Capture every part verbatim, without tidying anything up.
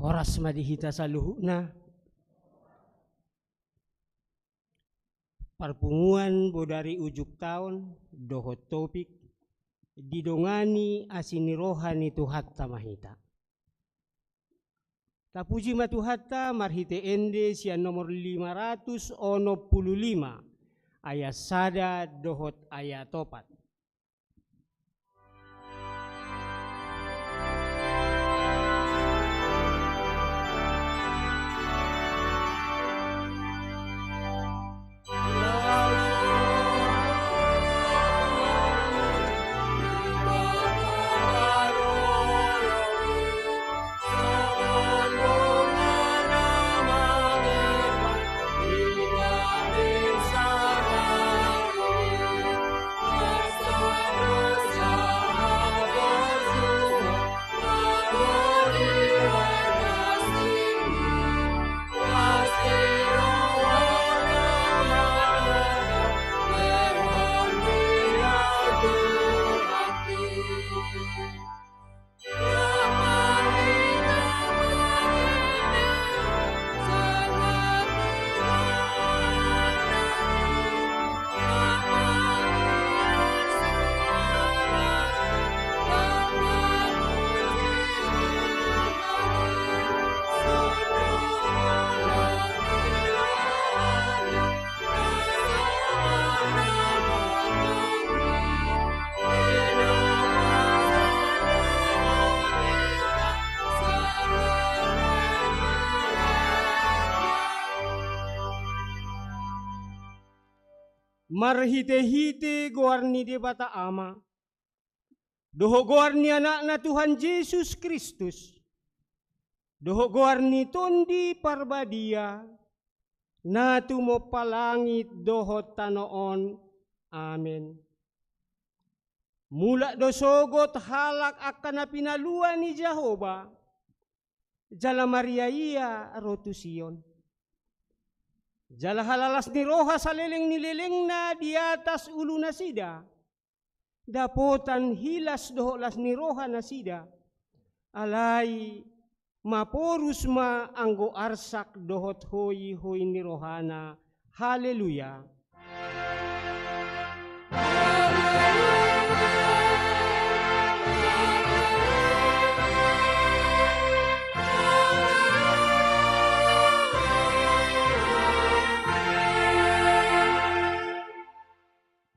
Horas ma di hita saluhutna. Parpunguan bodari ujung taon dohot topik, didongani asi ni roha ni Tuhanta ma hita. Tapuji ma Tuhanta marhite ende sian nomor lima ratus onom pulu lima, ayat sada dohot ayat opat. Marhitehite goar ni Debata Ama, dohot goar ni Anakna Tuhan Jesus Kristus, dohot goar ni Tondi Parbadia, na tumompa langit dohot tano on. Amen. Mulak do sogot halak angka na pinalua ni Jahowa, jala mariaia ro tu Sion. Jala halalas ni roha saleleng ni lelengna di atas ulunasida, dapotan hilas dohot las ni roha nasida. Alai maporus ma anggo arsak dohot hoihoi ni rohana. Haleluya.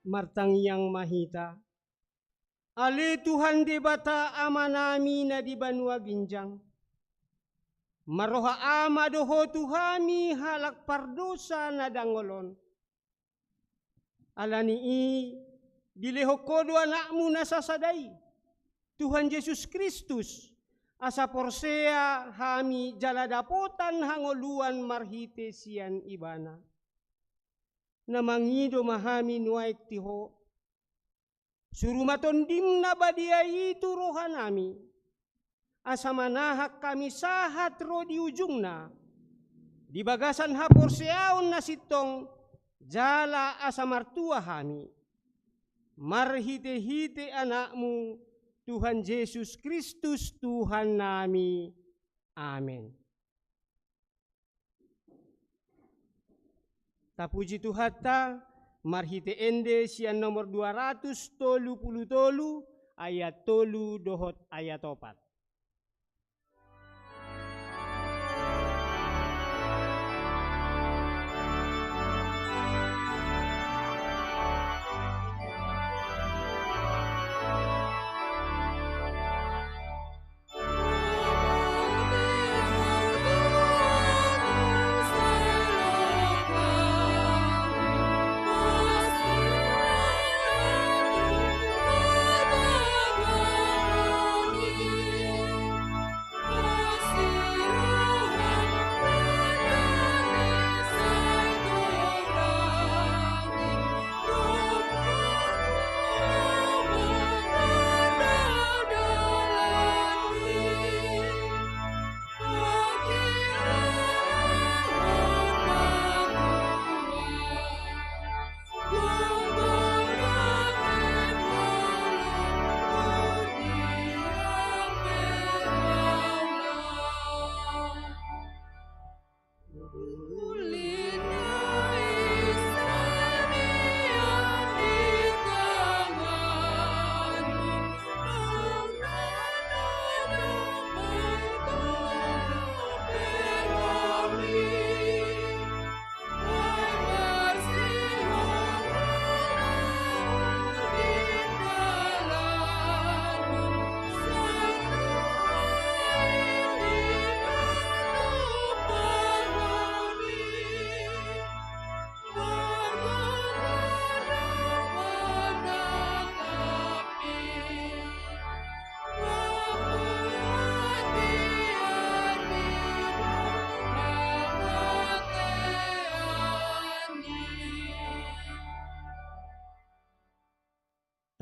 Martangiang ma hita. Ale Tuhan Debata Amanami na di banua ginjang, marroha Ama do Ho tu hami halak pardosa na dangol on. Ala ni i, dilehon Ho do Anakmu na sasada i, Tuhan Jesus Kristus, asa porsea hami jala dapotan hangoluan marhite sian Ibana. Na mangido ma hami nuaeng tu Ho, suru ma Tondim na badia i tu rohanami, asa manahan hami sahat ro di ujungna, di bagasan haporseaon na sintong, jala asa martua hami. Marhitehite Anakmu, Tuhan Jesus Kristus, Tuhannami. Amen. Tapuji Tuhanta, marhite ende sian nomor dua ratus tolu pulu tolu, ayat tolu dohot ayat opat.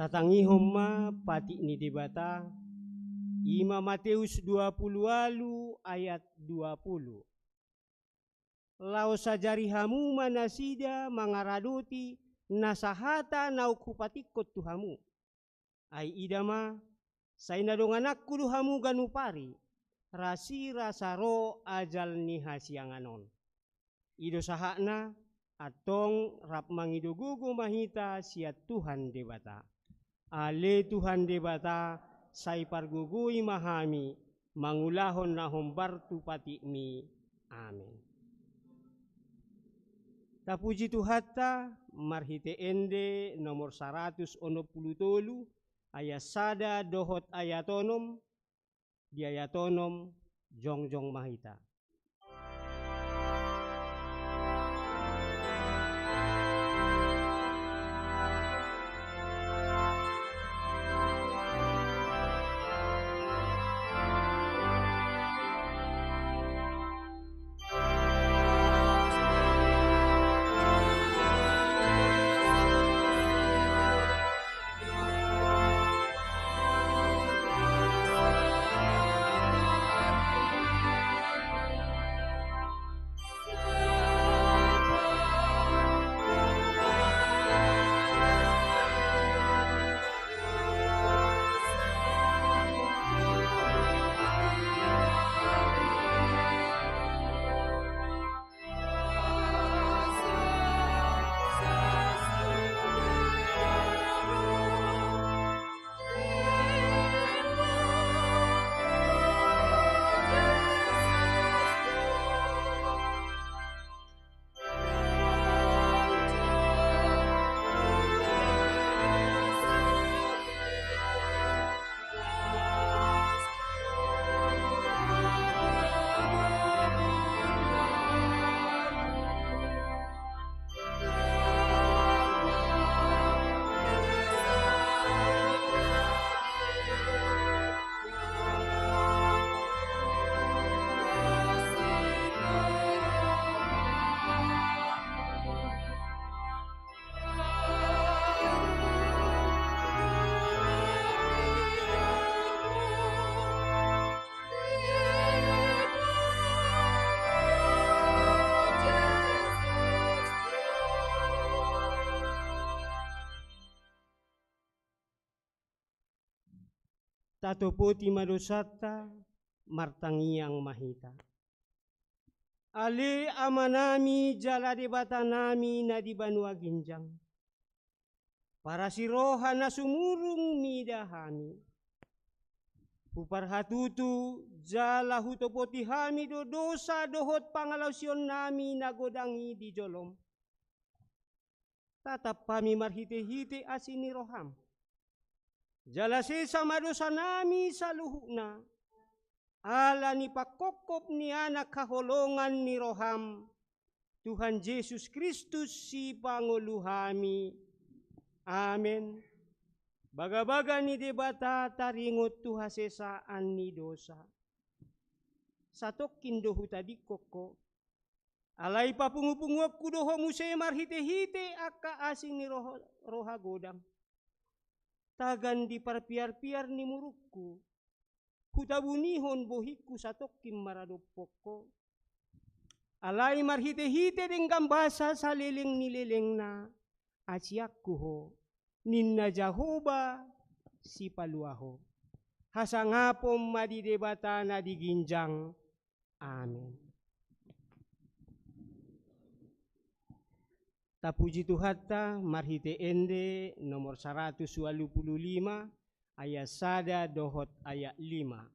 Tatangihon ma patik ni Debata, i ma Mateus dua pulu ualu ayat dua pulu. Laos ajari hamu ma nasida mangaradoti na sahata naung hupatikkon tu hamu. Ai ida ma, sai na dongananku do hamu ganup ari, rasirasa ro ajal ni hasiangan on. I do sahatna, antong rap mangido gogo ma hita sian Tuhan Debata. Ale Tuhan Debata, sai pargogoi ma hami, mangulahon na hombar tu patikmi. Amen. Tapuji Tuhanta, marhite ende nomor saratus onom pulu tolu, ayat sada dohot ayat onom, di ayat onom, jongjong ma hita. Tatopoti ma dosanta, martangiang ma hita. Ale Amanami jala Debatanami na di banua ginjang, parasi roha na sumurung mida hami. Huparhatutu jala hutopoti hami do dosa dohot pangalaosionnami na godang i di jolom. Tatap hami marhitehite asi ni roham. Jala sesa ma dosanami saluhutna, ala ni pangkophop ni Anak haholongan ni roham, Tuhan Jesus Kristus Sipangolu hami. Amen. Bagabaga ni Debata taringot tu hasesaan ni dosa. Satongkin do hutadingkon ho. Alai papungupunguonku do ho muse marhitehite angka asi ni roha, roha godang. Tagan di parpiarpiar ni murungku, hutabunihon bohingku satongkin maradophon ho. Alai marhitehite denggan basa saleleng ni lelengna, asianku ho, ninna Jahowa Sipalua ho. Hasangapon ma di Debata na di ginjang. Amen. Tapuji Tuhanta, marhite ende nomor saratus ualu pulu lima, ayat sada dohot ayat lima.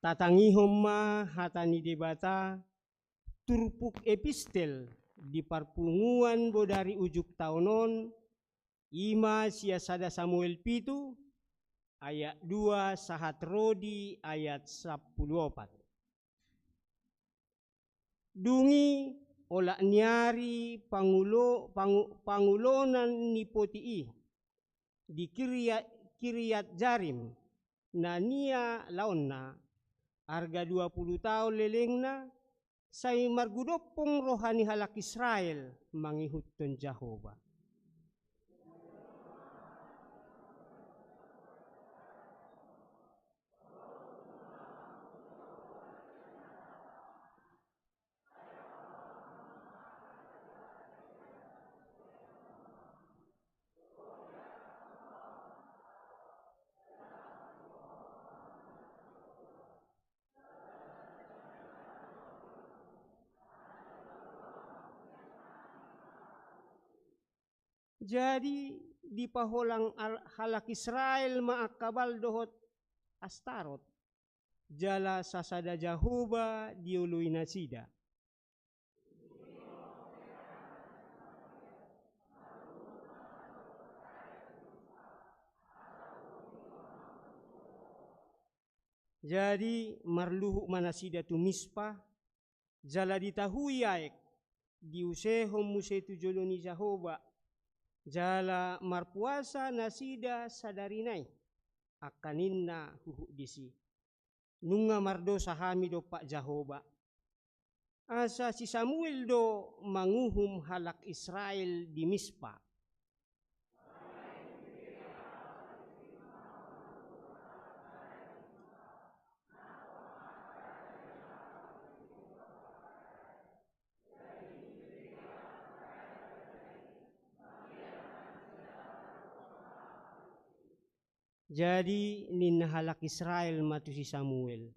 Tatangihon ma hata ni Debata, turpuk epistel di parpunguan bodari ujung taon on, i ma sian sada Samuel pitu, ayat dua sahat ro di ayat sampulu opat. Dung i, olat ni ari pangulo-, pangu-, pangulonan ni poti i, di Kiria-, Kiriat Jarim, na nialaonna, arga dua pulu taon lelengna, sai margudompung roha ni halak Israel mangihuthon Jahowa. Jadi, dipaholang al-, halak Israel ma angka Baal dohot Astarot, jala sasada Jahowa dioloi nasida. Jadi, marluhut ma nasida tu Mispa, jala ditahui aek, diusehon muse tu jolo ni Jahowa, jala marpuasa nasida sadari nai, angka ninna huhut disi: Nunga mardosa hami dompak Jahowa. Asa si Samuel do manguhum halak Israel di Mispa. Jadi ninna halak Israel ma tu si Samuel: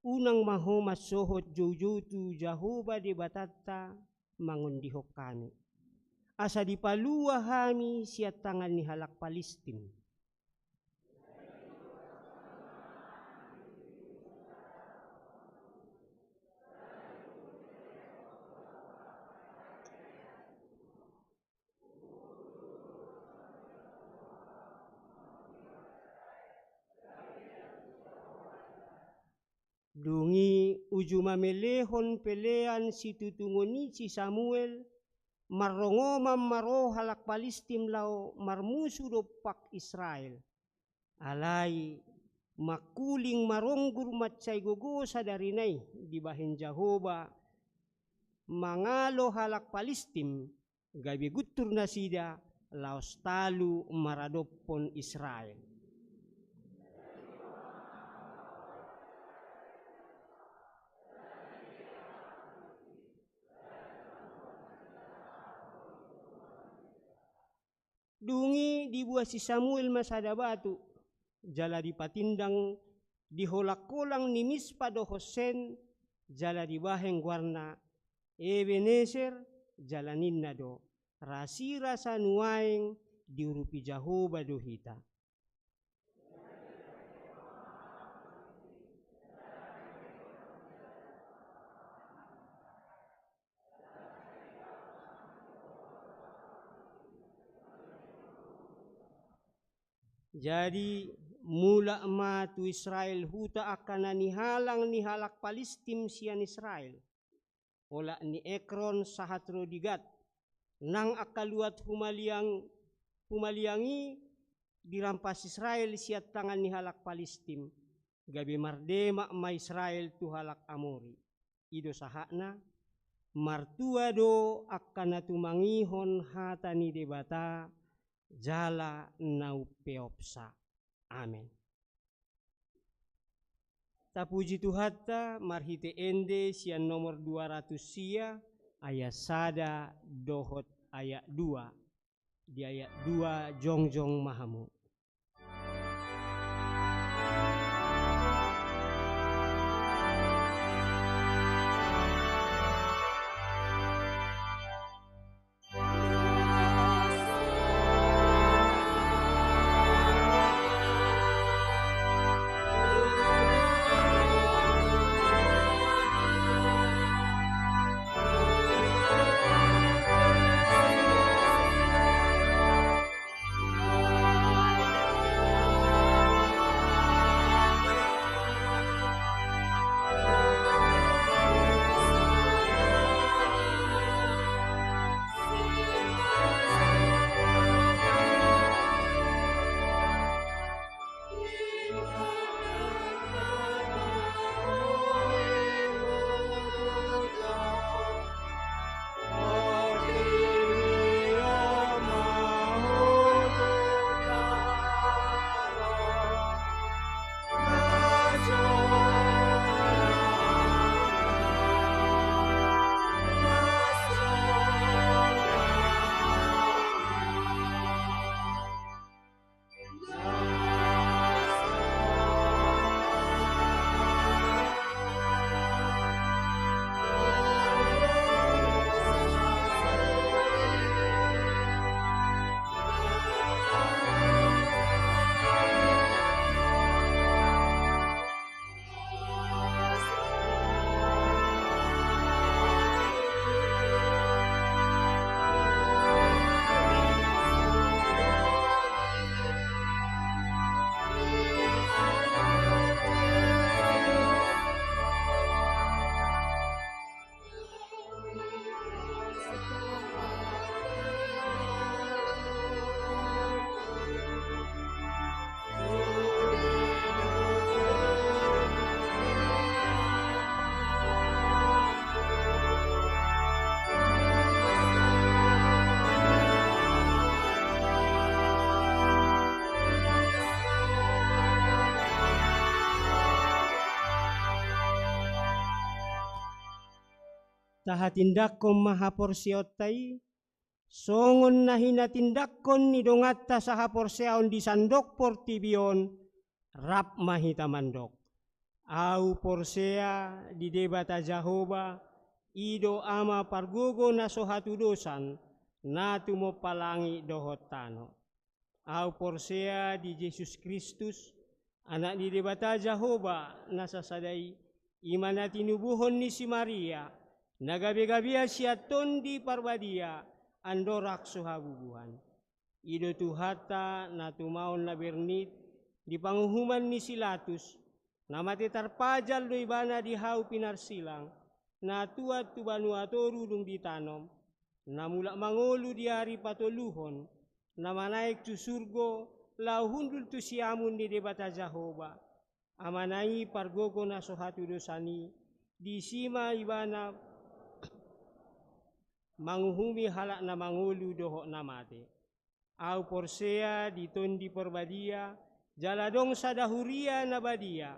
Unang ma ho mansohot joujou tu Jahowa Debatanta mangondihon hami, asa dipalua hami sian tangan ni halak Palistim. Dung i uju mamelehon pelean situtungon i si Samuel, marrongoman ma ro halak Palistim laho marmusu dompak Israel. Alai mangkuling maronggur mansai gogo sadari nai dibahen Jahowa mangalo halak Palistim, gabe guntur nasida laos talu maradophon Israel. Dung i dibuat si Samuel ma sada batu, jala dipatindang di holangkolang ni Mispa dohot Sen, jala dibahen goarna Ebeneser, jala ninna do: Rasirasa nuaeng diurupi Jahowa do hita. Jadi mulak ma tu Israel huta angka na nihalang ni halak Palistim sian Israel, olat ni Ekron sahat ro di Gat, nang angka luat humaliang, humaliang i dirampas Israel sian tangan ni halak Palistim, gabe mardemak ma Israel tu halak Amori. I do sahatna, martua do angka na tumangihon hata ni Debata jala na umpeopsa. Amen. Tapuji Tuhanta marhite ende sian nomor dua ratus sia, ayat sada dohot ayat dua. Di ayat dua jongjong ma hamu. Tahatindangkon ma haporseaonta i, songon na hinatindangkon ni donganta sahaporseaon di sandok portibi on, rap ma hita mandok. Ahu porsea di Debata Jahowa, i do Ama pargogo na so hatudosan, na tumompa langit dohot tano. Ahu porsea di Jesus Kristus, Anak ni Debata Jahowa na sasada i, i ma na tinubuhon ni si Maria, na gabe-gabean sian Tondi Parbadia, andorang so habubuhan. I do Tuhanta na tumaon na bernit di panguhuman ni si Latus, na mate tarpajal do ibana di hau pinarsilang, na tuat tu banua toru dung ditanom, na mulak mangolu di ari patoluhon, na manaek tu surgo, laho hundul tu siamun ni Debata Jahowa, Amana i pargogo na so hatudosan i, disi ma ibana manguhumi halak na mangolu dohot na mate. Ahu porsea di Tondi Parbadia, jala adong sada huria na badia,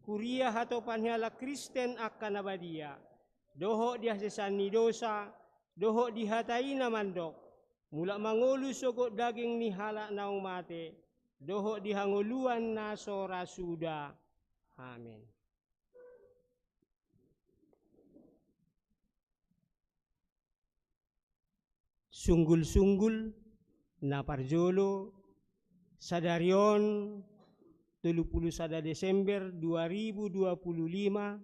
huria hatopan ni halak Kristen angka na badia, dohot di hasesaan ni dosa, dohot di hata i na mandok, mulak mangolu sogot daging ni halak naung mate, dohot di hangoluan na so ra suda. Amen. Sunggul-sunggul na parjolo, sadari on tolu pulu sada Desember dua ribu dua pulu lima,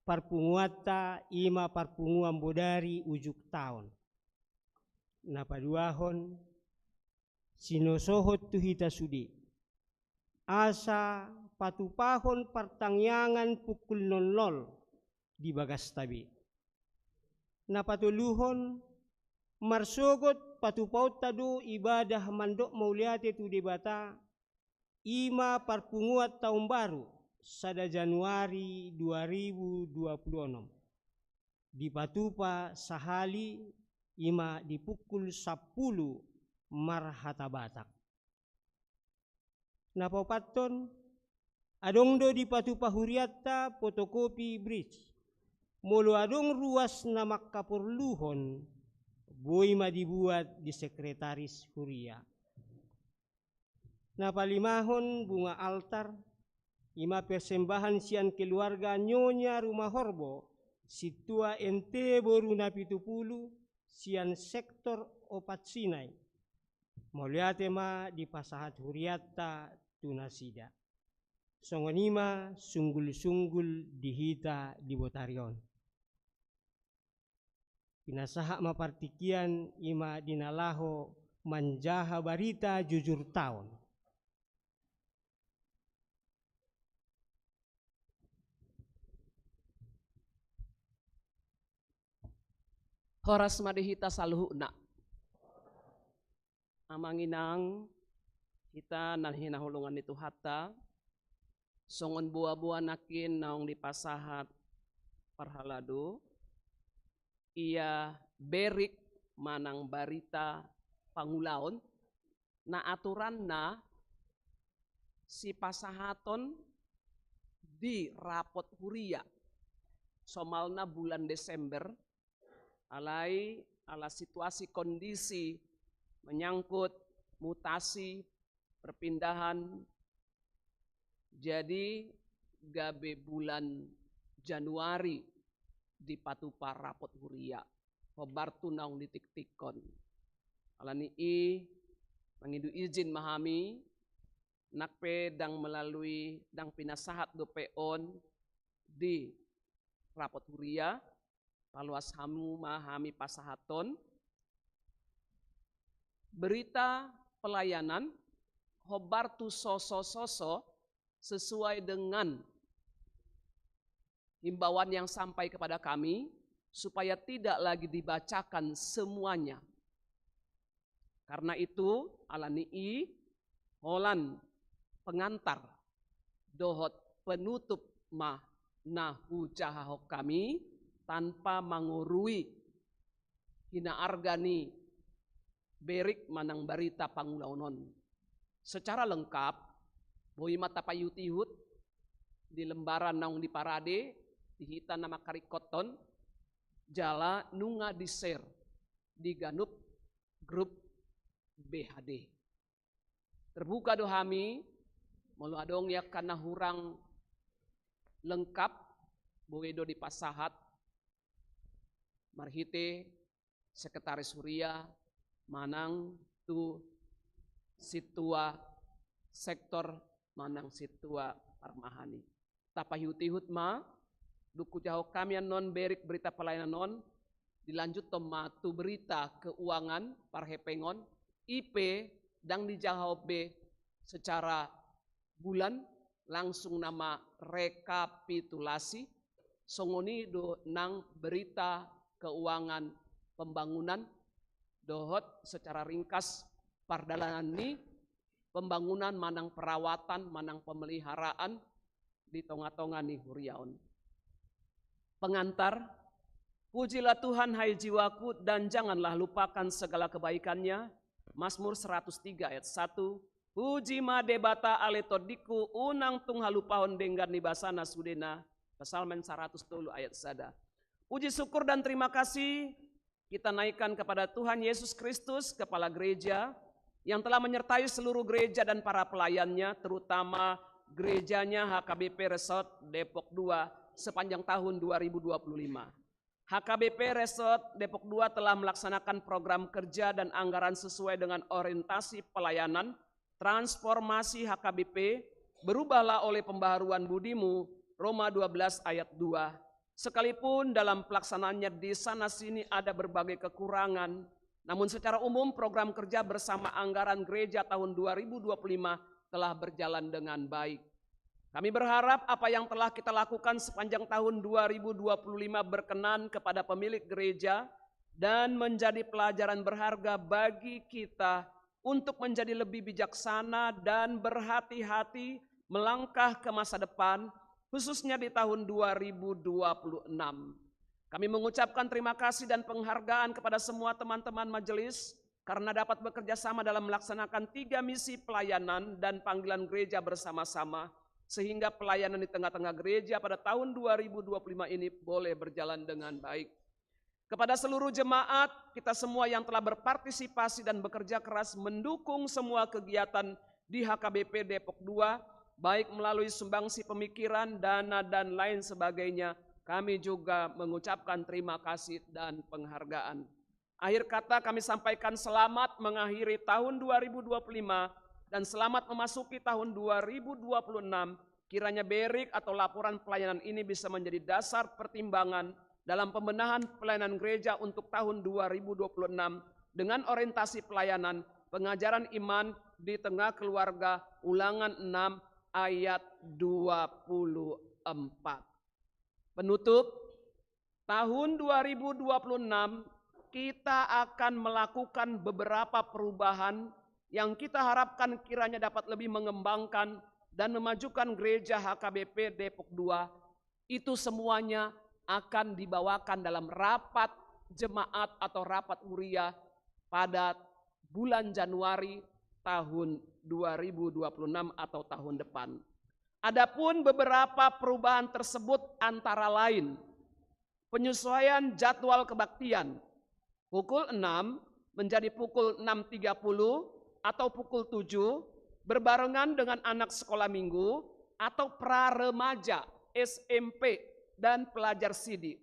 parpunguanta i ma parpunguan bodari ujung taon. Na paduahon, sinosohon tu hita sude, asa patupahon partangiangan pukul nol nol di bagasta be. Na patoluhon, marsogot patupaonta do ibadah mandok mauliate tu Debata, i ma parpunguan taon baru, sada Januari dua ribu dua pulu onom. Dipatupa sahali, i ma di pukul sampulu marhata Batak. Na paopathon, adong do dipatupa hurianta fotokopi bridge. Molo adong ruas na mangkaporluhon, boi ma dibuat di sekretaris huria. Na palimahon bunga altar, i ma persembahan sian keluarga Nyonya Rumahorbo, sintua N T boru na pitu pulu, sian sektor opat Sinai. Mauliate ma dipasahat hurianta tu nasida. Songon i ma sunggul-sunggul di hita di botari on. Pinasahat ma partingkian i ma di na laho manjaha barita jujur taon. Horas ma di hita saluhutna. Amang inang, hita na hinaholongan ni Tuhanta, songon boa-boa nangkin naung dipasahat parhalado, ia berik manang barita pangulaon, na aturanna sipasahaton di rapot huria, somalna bulan Desember, alai ala situasi kondisi menyangkut mutasi, perpindahan, jadi gabe bulan Januari dipatupa rapot huria, hombar tu naung ditiktikkon. Alani i, mangido izin ma hami, nang pe ndang melalui, ndang pinasahat dope on di rapot huria, paloas hamu ma hami pasahathon berita pelayanan hombar tu soso-soso sesuai dengan himbauan yang sampai kepada kami, supaya tidak lagi dibacakan semuanya. Karena itu, alani i, holan pengantar dohot penutup ma na hujahahon hami tanpa mangorui hinaarga ni berik manang barita pangulaon on. Secara lengkap, boi ma tapaihut-ihut di lembaran naung diparade di hita na mangkaringkothon, jala nunga di-share di ganup grup B H D. Terbuka do hami, molo adong i angka na hurang lengkap, boi do dipasahat marhite sekretaris huria manang tu sintua sektor manang sintua parmahani. Tapaihut-ihut ma, dung hujahahon hami annon berik berita pelayanan on, dilanjuthon ma tu berita keuangan parhepengon, i pe ndang dijahahon be secara bulan, langsung nama rekapitulasi, songon i do nang berita keuangan pembangunan, dohot secara ringkas pardalanan ni pembangunan manang perawatan manang pemeliharaan di tonga-tonga ni huria on. Pengantar. Pujilah Tuhan, hai jiwaku, dan janganlah lupakan segala kebaikannya. Mazmur seratus tiga ayat satu. Puji ma Debata ale tondingku, unang tung halupahon denggan ni basana sudena. Psalmen seratus tolu ayat sada. Puji syukur dan terima kasih kita naikkan kepada Tuhan Yesus Kristus, Kepala Gereja, yang telah menyertai seluruh gereja dan para pelayannya, terutama gerejanya H K B P Resort Depok dua sepanjang tahun dua ribu dua puluh lima. H K B P Resort Depok dua telah melaksanakan program kerja dan anggaran sesuai dengan orientasi pelayanan transformasi H K B P, berubahlah oleh pembaharuan budimu, Roma dua belas ayat dua. Sekalipun dalam pelaksanaannya di sana sini ada berbagai kekurangan, namun secara umum program kerja bersama anggaran gereja tahun dua ribu dua puluh lima telah berjalan dengan baik. Kami berharap apa yang telah kita lakukan sepanjang tahun dua ribu dua puluh lima berkenan kepada pemilik gereja dan menjadi pelajaran berharga bagi kita untuk menjadi lebih bijaksana dan berhati-hati melangkah ke masa depan, khususnya di tahun dua ribu dua puluh enam. Kami mengucapkan terima kasih dan penghargaan kepada semua teman-teman majelis karena dapat bekerja sama dalam melaksanakan tiga misi pelayanan dan panggilan gereja bersama-sama, sehingga pelayanan di tengah-tengah gereja pada tahun dua ribu dua puluh lima ini boleh berjalan dengan baik. Kepada seluruh jemaat, kita semua yang telah berpartisipasi dan bekerja keras mendukung semua kegiatan di H K B P Depok dua, baik melalui sumbangsi pemikiran, dana, dan lain sebagainya, kami juga mengucapkan terima kasih dan penghargaan. Akhir kata, kami sampaikan selamat mengakhiri tahun dua ribu dua puluh lima dan selamat memasuki tahun dua ribu dua puluh enam. Kiranya berik atau laporan pelayanan ini bisa menjadi dasar pertimbangan dalam pembenahan pelayanan gereja untuk tahun dua ribu dua puluh enam dengan orientasi pelayanan pengajaran iman di tengah keluarga, Ulangan enam ayat dua puluh empat. Penutup, tahun dua ribu dua puluh enam kita akan melakukan beberapa perubahan yang kita harapkan kiranya dapat lebih mengembangkan dan memajukan gereja H K B P Depok dua. Itu semuanya akan dibawakan dalam rapat jemaat atau rapat huria pada bulan Januari tahun dua ribu dua puluh enam atau tahun depan. Adapun beberapa perubahan tersebut antara lain penyesuaian jadwal kebaktian, pukul enam menjadi pukul enam tiga puluh atau pukul tujuh, berbarengan dengan anak sekolah minggu atau pra remaja, S M P, dan pelajar sidi.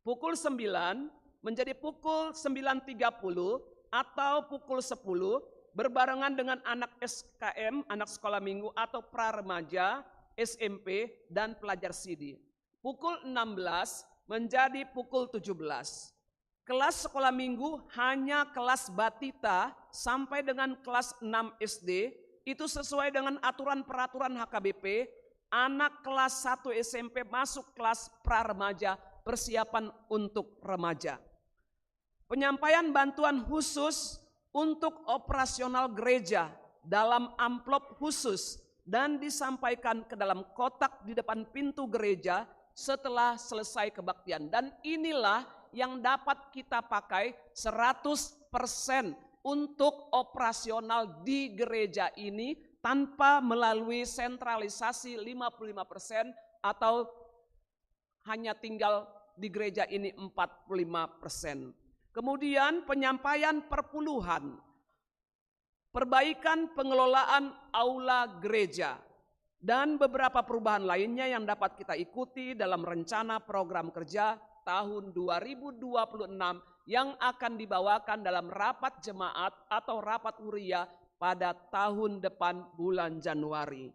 Pukul sembilan menjadi pukul sembilan tiga puluh atau pukul sepuluh, berbarengan dengan anak S K M, anak sekolah minggu atau pra remaja, S M P, dan pelajar sidi. Pukul enam belas menjadi pukul tujuh belas. Kelas sekolah minggu hanya kelas batita sampai dengan kelas enam S D, itu sesuai dengan aturan peraturan H K B P, anak kelas satu S M P masuk kelas pra remaja, persiapan untuk remaja. Penyampaian bantuan khusus untuk operasional gereja dalam amplop khusus dan disampaikan ke dalam kotak di depan pintu gereja setelah selesai kebaktian. Dan inilah yang dapat kita pakai seratus persen untuk operasional di gereja ini tanpa melalui sentralisasi lima puluh lima persen atau hanya tinggal di gereja ini empat puluh lima persen. Kemudian penyampaian perpuluhan, perbaikan pengelolaan aula gereja, dan beberapa perubahan lainnya yang dapat kita ikuti dalam rencana program kerja tahun dua ribu dua puluh enam yang akan dibawakan dalam rapat jemaat atau rapat huria pada tahun depan bulan Januari.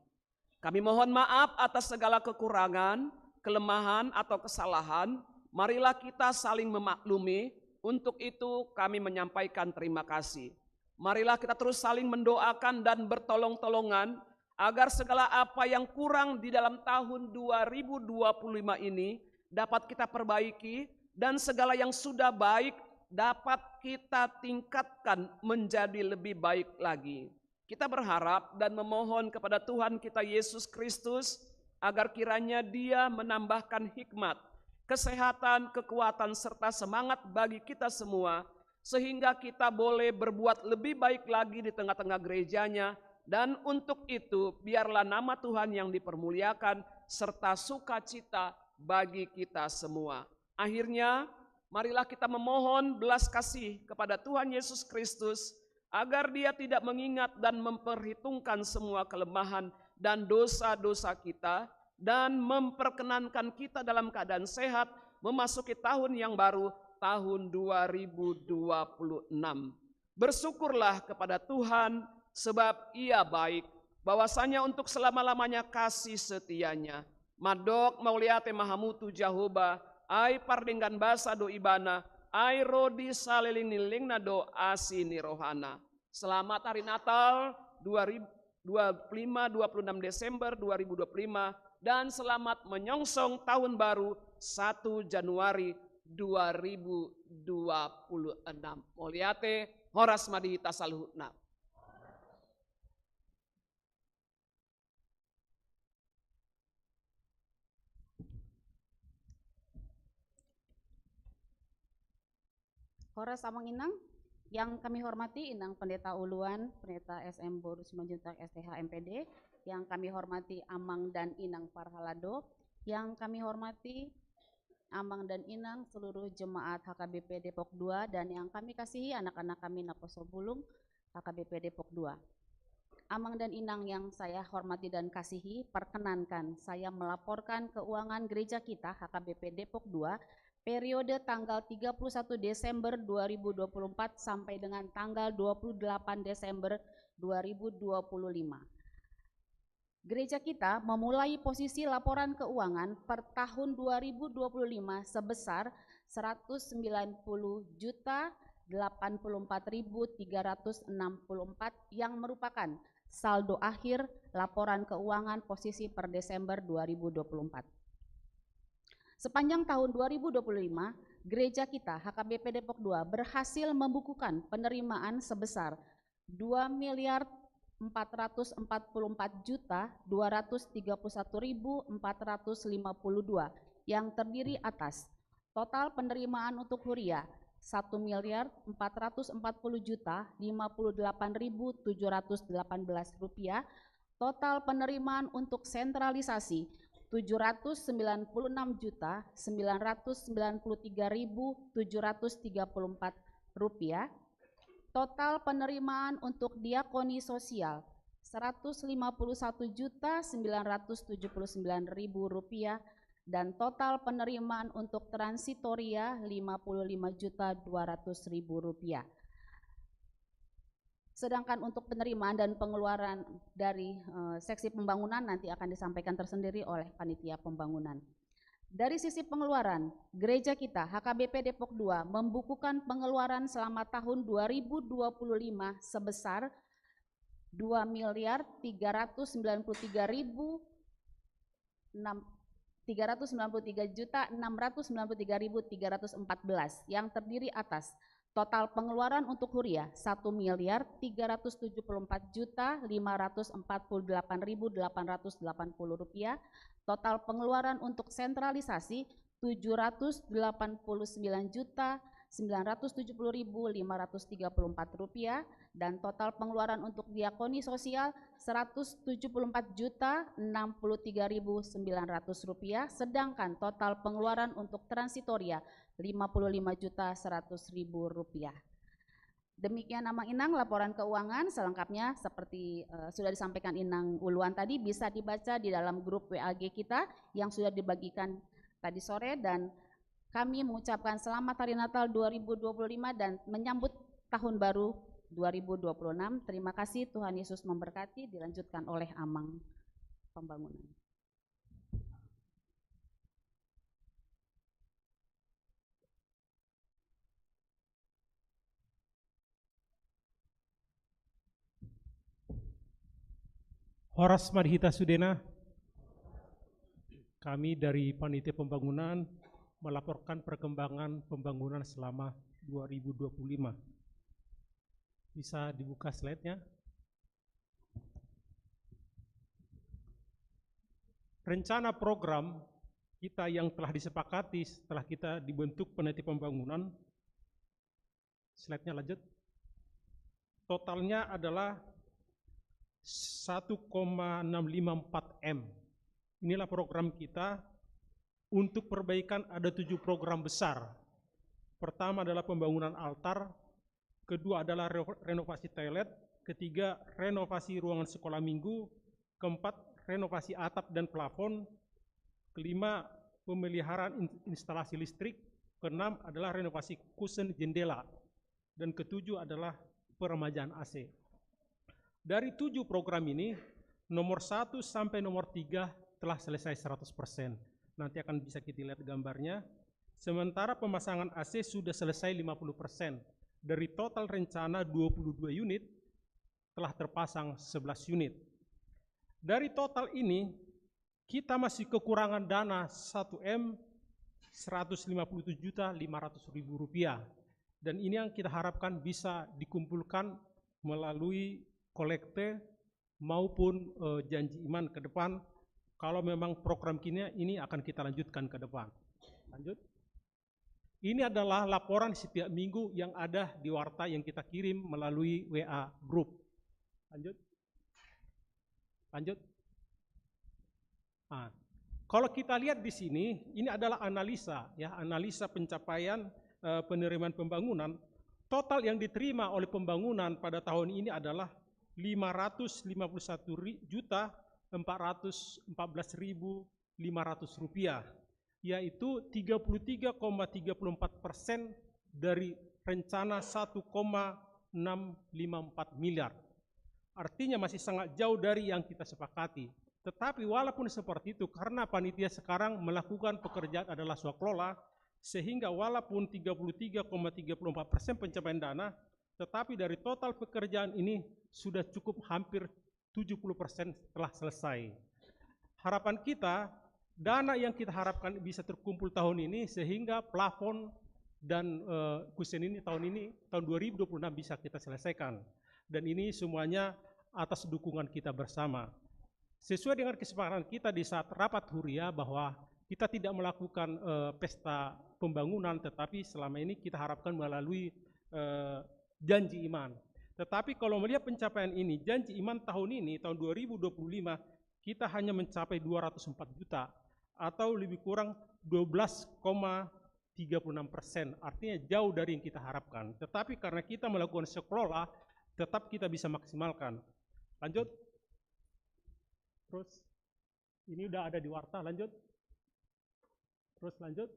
Kami mohon maaf atas segala kekurangan, kelemahan, atau kesalahan. Marilah kita saling memaklumi. Untuk itu, kami menyampaikan terima kasih. Marilah kita terus saling mendoakan dan bertolong-tolongan, agar segala apa yang kurang di dalam tahun dua ribu dua puluh lima ini dapat kita perbaiki, dan segala yang sudah baik dapat kita tingkatkan menjadi lebih baik lagi. Kita berharap dan memohon kepada Tuhan kita Yesus Kristus agar kiranya Dia menambahkan hikmat, kesehatan, kekuatan, serta semangat bagi kita semua, sehingga kita boleh berbuat lebih baik lagi di tengah-tengah gereja-Nya, dan untuk itu biarlah nama Tuhan yang dipermuliakan serta sukacita bagi kita semua. Akhirnya, marilah kita memohon belas kasih kepada Tuhan Yesus Kristus, agar Dia tidak mengingat dan memperhitungkan semua kelemahan dan dosa-dosa kita, dan memperkenankan kita dalam keadaan sehat memasuki tahun yang baru, tahun dua ribu dua puluh enam. Bersyukurlah kepada Tuhan, sebab Ia baik, bahwasanya untuk selama-lamanya kasih setia- Nya. Mandok mauliate ma hamu tu Jahowa, ai pardenggan basa do Ibana, ai ro di saleleng ni lelengna do asi ni rohana. Selamat Hari Natal dua ribu dua puluh lima, dua puluh enam Desember dua ribu dua puluh lima, dan selamat menyongsong Tahun Baru satu Januari dua ribu dua puluh enam. Mauliate, horas ma di hita saluhutna. Horas Amang Inang, yang kami hormati Inang Pendeta Uluan, Pendeta S M Boru Simanjuntak S T H M P D, yang kami hormati Amang dan Inang Parhalado, yang kami hormati Amang dan Inang seluruh jemaat H K B P Depok dua, dan yang kami kasihi anak-anak kami naposobulung H K B P Depok dua. Amang dan Inang yang saya hormati dan kasihi, perkenankan saya melaporkan keuangan gereja kita H K B P Depok dua periode tanggal tiga puluh satu Desember dua ribu dua puluh empat sampai dengan tanggal dua puluh delapan Desember dua ribu dua puluh lima. Gereja kita memulai posisi laporan keuangan per tahun dua ribu dua puluh lima sebesar seratus sembilan puluh juta delapan puluh empat ribu tiga ratus enam puluh empat, yang merupakan saldo akhir laporan keuangan posisi per Desember dua ribu dua puluh empat. Sepanjang tahun dua ribu dua puluh lima, gereja kita H K B P Depok dua berhasil membukukan penerimaan sebesar dua miliar empat ratus empat puluh empat juta dua ratus tiga puluh satu ribu empat ratus lima puluh dua, yang terdiri atas total penerimaan untuk huria satu miliar empat ratus empat puluh juta lima puluh delapan ribu tujuh ratus delapan belas rupiah, total penerimaan untuk sentralisasi tujuh ratus sembilan puluh enam juta sembilan ratus sembilan puluh tiga ribu tujuh ratus tiga puluh empat rupiah, total penerimaan untuk diakoni sosial seratus lima puluh satu juta sembilan ratus tujuh puluh sembilan ribu rupiah, dan total penerimaan untuk transitoria lima puluh lima juta dua ratus ribu rupiah. Sedangkan untuk penerimaan dan pengeluaran dari, eh, seksi pembangunan nanti akan disampaikan tersendiri oleh panitia pembangunan. Dari sisi pengeluaran, gereja kita H K B P Depok dua membukukan pengeluaran selama tahun dua ribu dua puluh lima sebesar dua miliar tiga ratus sembilan puluh tiga ribu enam, tiga ratus sembilan puluh tiga juta enam ratus sembilan puluh tiga ribu tiga ratus empat belas, yang terdiri atas total pengeluaran untuk huria satu miliar tiga ratus tujuh puluh empat juta lima ratus empat puluh delapan ribu delapan ratus delapan puluh rupiah, total pengeluaran untuk sentralisasi tujuh ratus delapan puluh sembilan juta sembilan ratus tujuh puluh ribu lima ratus tiga puluh empat rupiah, dan total pengeluaran untuk diakoni sosial seratus tujuh puluh empat juta enam puluh tiga ribu sembilan ratus rupiah, sedangkan total pengeluaran untuk transitoria lima puluh lima juta seratus ribu rupiah. Demikian Amang Inang laporan keuangan, selengkapnya seperti, eh, sudah disampaikan Inang Uluan tadi, bisa dibaca di dalam grup W A G kita yang sudah dibagikan tadi sore, dan kami mengucapkan selamat Hari Natal dua ribu dua puluh lima dan menyambut Tahun Baru dua ribu dua puluh enam. Terima kasih, Tuhan Yesus memberkati. Dilanjutkan oleh Amang Pembangunan. Horas ma di hita sudena. Kami dari Panitia Pembangunan melaporkan perkembangan pembangunan selama dua ribu dua puluh lima. Bisa dibuka slide-nya. Rencana program kita yang telah disepakati setelah kita dibentuk Panitia Pembangunan, slide-nya lanjut. Totalnya adalah satu koma enam lima empat M. Inilah program kita. Untuk perbaikan ada tujuh program besar. Pertama adalah pembangunan altar, kedua adalah re-, renovasi toilet, ketiga renovasi ruangan sekolah minggu, keempat renovasi atap dan plafon, kelima pemeliharaan in-, instalasi listrik, keenam adalah renovasi kusen jendela, dan ketujuh adalah peremajaan A C. Dari tujuh program ini, nomor satu sampai nomor tiga telah selesai seratus persen. Nanti akan bisa kita lihat gambarnya. Sementara pemasangan A C sudah selesai lima puluh persen. Dari total rencana dua puluh dua unit, telah terpasang sebelas unit. Dari total ini, kita masih kekurangan dana satu M seratus lima puluh tujuh juta lima ratus ribu rupiah. Dan ini yang kita harapkan bisa dikumpulkan melalui kolekte maupun, eh, janji iman ke depan, kalau memang program kini ini akan kita lanjutkan ke depan. Lanjut. Ini adalah laporan setiap minggu yang ada di warta yang kita kirim melalui W A group. Lanjut. Lanjut. Nah, kalau kita lihat di sini, ini adalah analisa, ya, analisa pencapaian, eh, penerimaan pembangunan. Total yang diterima oleh pembangunan pada tahun ini adalah lima ratus lima puluh satu juta empat ratus empat belas ribu lima ratus rupiah, yaitu tiga puluh tiga koma tiga puluh empat persen dari rencana satu koma enam lima empat miliar. Artinya masih sangat jauh dari yang kita sepakati. Tetapi walaupun seperti itu, karena panitia sekarang melakukan pekerjaan adalah swakelola, sehingga walaupun tiga puluh tiga koma tiga puluh empat persen pencapaian dana, tetapi dari total pekerjaan ini sudah cukup hampir tujuh puluh persen telah selesai. Harapan kita, dana yang kita harapkan bisa terkumpul tahun ini, sehingga plafon dan, eh, kusen ini tahun ini, tahun dua ribu dua puluh enam bisa kita selesaikan. Dan ini semuanya atas dukungan kita bersama. Sesuai dengan kesepakatan kita di saat rapat huria bahwa kita tidak melakukan, eh, pesta pembangunan, tetapi selama ini kita harapkan melalui, eh, janji iman. Tetapi kalau melihat pencapaian ini, janji iman tahun ini, tahun dua ribu dua puluh lima, kita hanya mencapai dua ratus empat juta, atau lebih kurang dua belas koma tiga puluh enam persen. Artinya jauh dari yang kita harapkan. Tetapi karena kita melakukan swakelola, tetap kita bisa maksimalkan. Lanjut. Terus, ini udah ada di warta, lanjut. Terus lanjut.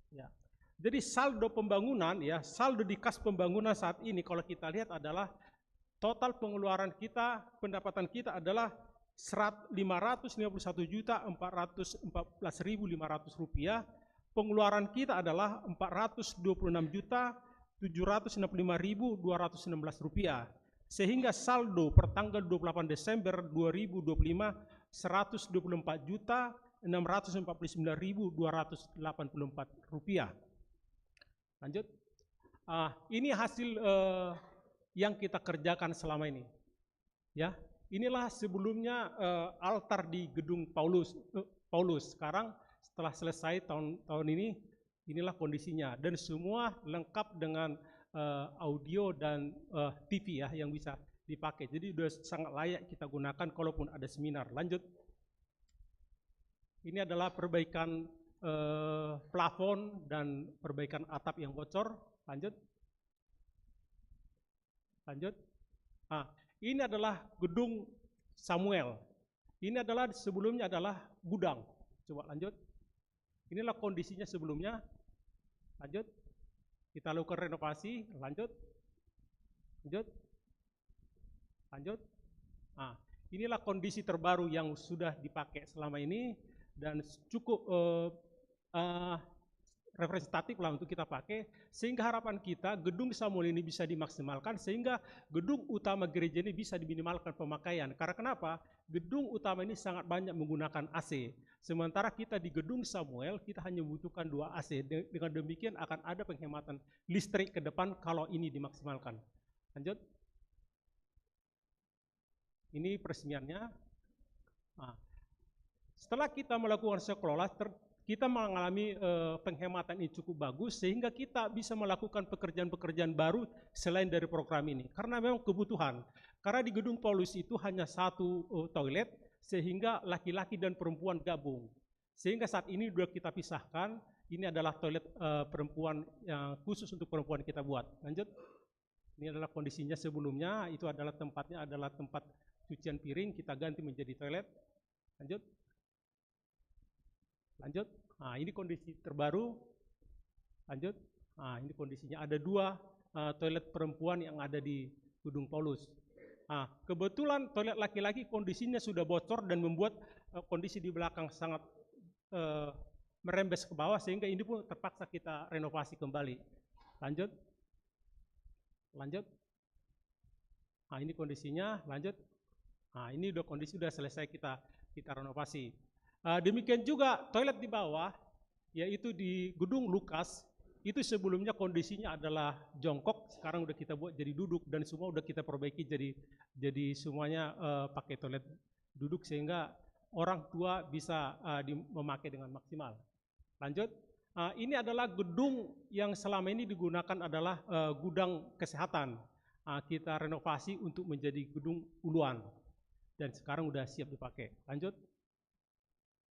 Ya. Jadi saldo pembangunan, ya, saldo di kas pembangunan saat ini kalau kita lihat adalah total pengeluaran kita, pendapatan kita adalah serat-, lima ratus lima puluh satu juta empat ratus empat belas ribu lima ratus rupiah, pengeluaran kita adalah empat ratus dua puluh enam juta tujuh ratus enam puluh lima ribu dua ratus enam belas rupiah. Sehingga saldo per tanggal dua puluh delapan Desember dua ribu dua puluh lima, seratus dua puluh empat juta enam ratus empat puluh sembilan ribu dua ratus delapan puluh empat rupiah. Lanjut. Ah, ini hasil, eh, yang kita kerjakan selama ini. Ya, inilah sebelumnya, eh, altar di gedung Paulus, eh, Paulus. Sekarang setelah selesai tahun, tahun ini, Inilah kondisinya dan semua lengkap dengan, eh, audio dan, eh, T V ya yang bisa dipakai. Jadi udah sangat layak kita gunakan kalaupun ada seminar. Lanjut. Ini adalah perbaikan, eh, plafon dan perbaikan atap yang bocor. Lanjut. Lanjut. Nah, ini adalah gedung Samuel. Ini adalah sebelumnya adalah gudang. Coba lanjut. Inilah kondisinya sebelumnya. Lanjut. Kita lakukan renovasi. Lanjut. Lanjut. Lanjut. Nah, inilah kondisi terbaru yang sudah dipakai selama ini dan cukup, eh, eh, representatif lah untuk kita pakai, sehingga harapan kita gedung Samuel ini bisa dimaksimalkan, sehingga gedung utama gereja ini bisa diminimalkan pemakaian. Karena kenapa? Gedung utama ini sangat banyak menggunakan A C. Sementara kita di gedung Samuel, kita hanya membutuhkan dua A C. De-, dengan demikian akan ada penghematan listrik ke depan kalau ini dimaksimalkan. Lanjut. Ini peresmiannya. Nah, setelah kita melakukan sekolah, ter-, kita mengalami, eh, penghematan ini cukup bagus, sehingga kita bisa melakukan pekerjaan-pekerjaan baru selain dari program ini. Karena memang kebutuhan. Karena di gedung Paulus itu hanya satu, eh, toilet, sehingga laki-laki dan perempuan gabung. Sehingga saat ini sudah kita pisahkan, ini adalah toilet, eh, perempuan yang khusus untuk perempuan kita buat. Lanjut. Ini adalah kondisinya sebelumnya, itu adalah tempatnya adalah tempat cucian piring, kita ganti menjadi toilet. Lanjut. Lanjut. Nah, ini kondisi terbaru. Lanjut. Nah, ini kondisinya. Ada dua, eh, toilet perempuan yang ada di gedung Paulus. Nah, kebetulan toilet laki-laki kondisinya sudah bocor dan membuat, eh, kondisi di belakang sangat, eh, merembes ke bawah, sehingga ini pun terpaksa kita renovasi kembali. Lanjut. Lanjut. Nah, ini kondisinya, lanjut. Nah, ini udah kondisi udah selesai kita, kita renovasi. Eh, demikian juga toilet di bawah, yaitu di gedung Lukas, itu sebelumnya kondisinya adalah jongkok, sekarang udah kita buat jadi duduk dan semua udah kita perbaiki jadi, jadi semuanya, eh, pakai toilet duduk sehingga orang tua bisa, eh, di-, memakai dengan maksimal. Lanjut. Ah, ini adalah gedung yang selama ini digunakan adalah, eh, gudang kesehatan. Ah, kita renovasi untuk menjadi gedung uluan. Dan sekarang udah siap dipakai. Lanjut.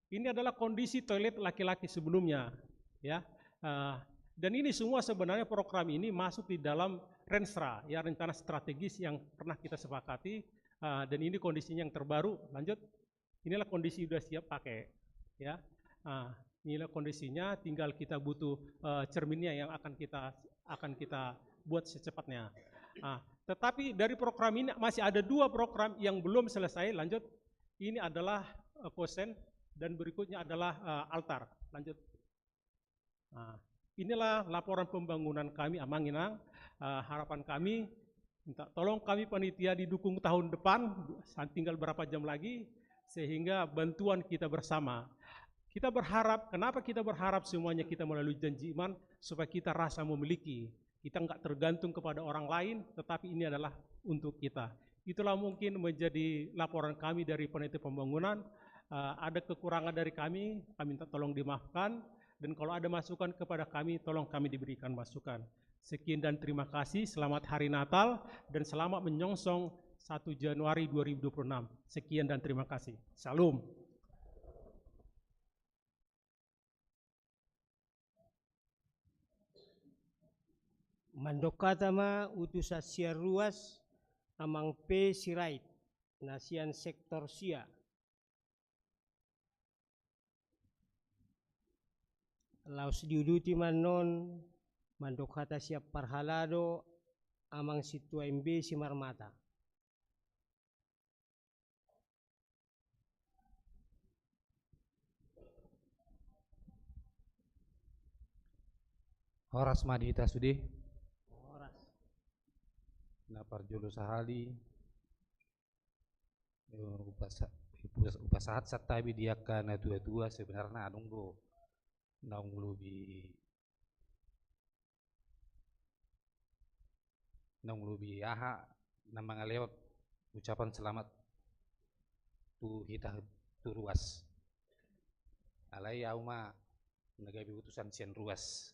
Ini adalah kondisi toilet laki-laki sebelumnya, ya. Ah, dan ini semua sebenarnya program ini masuk di dalam Renstra, ya, rencana strategis yang pernah kita sepakati. Ah, dan ini kondisinya yang terbaru. Lanjut. Inilah kondisi udah siap pakai, ya. Nah, inilah kondisinya, tinggal kita butuh, eh, cerminnya yang akan kita, akan kita buat secepatnya. Nah, tetapi dari program ini masih ada dua program yang belum selesai. Lanjut. Ini adalah, eh, kosen dan berikutnya adalah, eh, altar. Lanjut. Nah, inilah laporan pembangunan kami, Amang Inang. Eh, harapan kami, minta tolong kami panitia didukung tahun depan, sa-, tinggal berapa jam lagi, sehingga bantuan kita bersama. Kita berharap, kenapa kita berharap semuanya kita melalui janji iman? Supaya kita rasa memiliki. Kita nggak tergantung kepada orang lain, tetapi ini adalah untuk kita. Itulah mungkin menjadi laporan kami dari panitia pembangunan. Eh, ada kekurangan dari kami, kami minta tolong dimaafkan. Dan kalau ada masukan kepada kami, tolong kami diberikan masukan. Sekian dan terima kasih. Selamat Hari Natal dan selamat menyongsong satu Januari dua ribu dua puluh enam. Sekian dan terima kasih. Shalom. Mandok hata ma utusan sian ruas, Amang P. Sirait, na sian sektor sia. Laos diuduti ma annon mandok hata sian parhalado, Amang Sintua M B Simarmata. Horas ma di hita sude. Horas. Na parjolo sahali, eh, hupasa-, hupas-, hupasahat santabi di angka na tua-tua, sebenarna adong do naung lobi, naung lobi aha, na mangalehon ucapan selamat tu hita tu ruas. Alai au ma na gabe utusan sian ruas.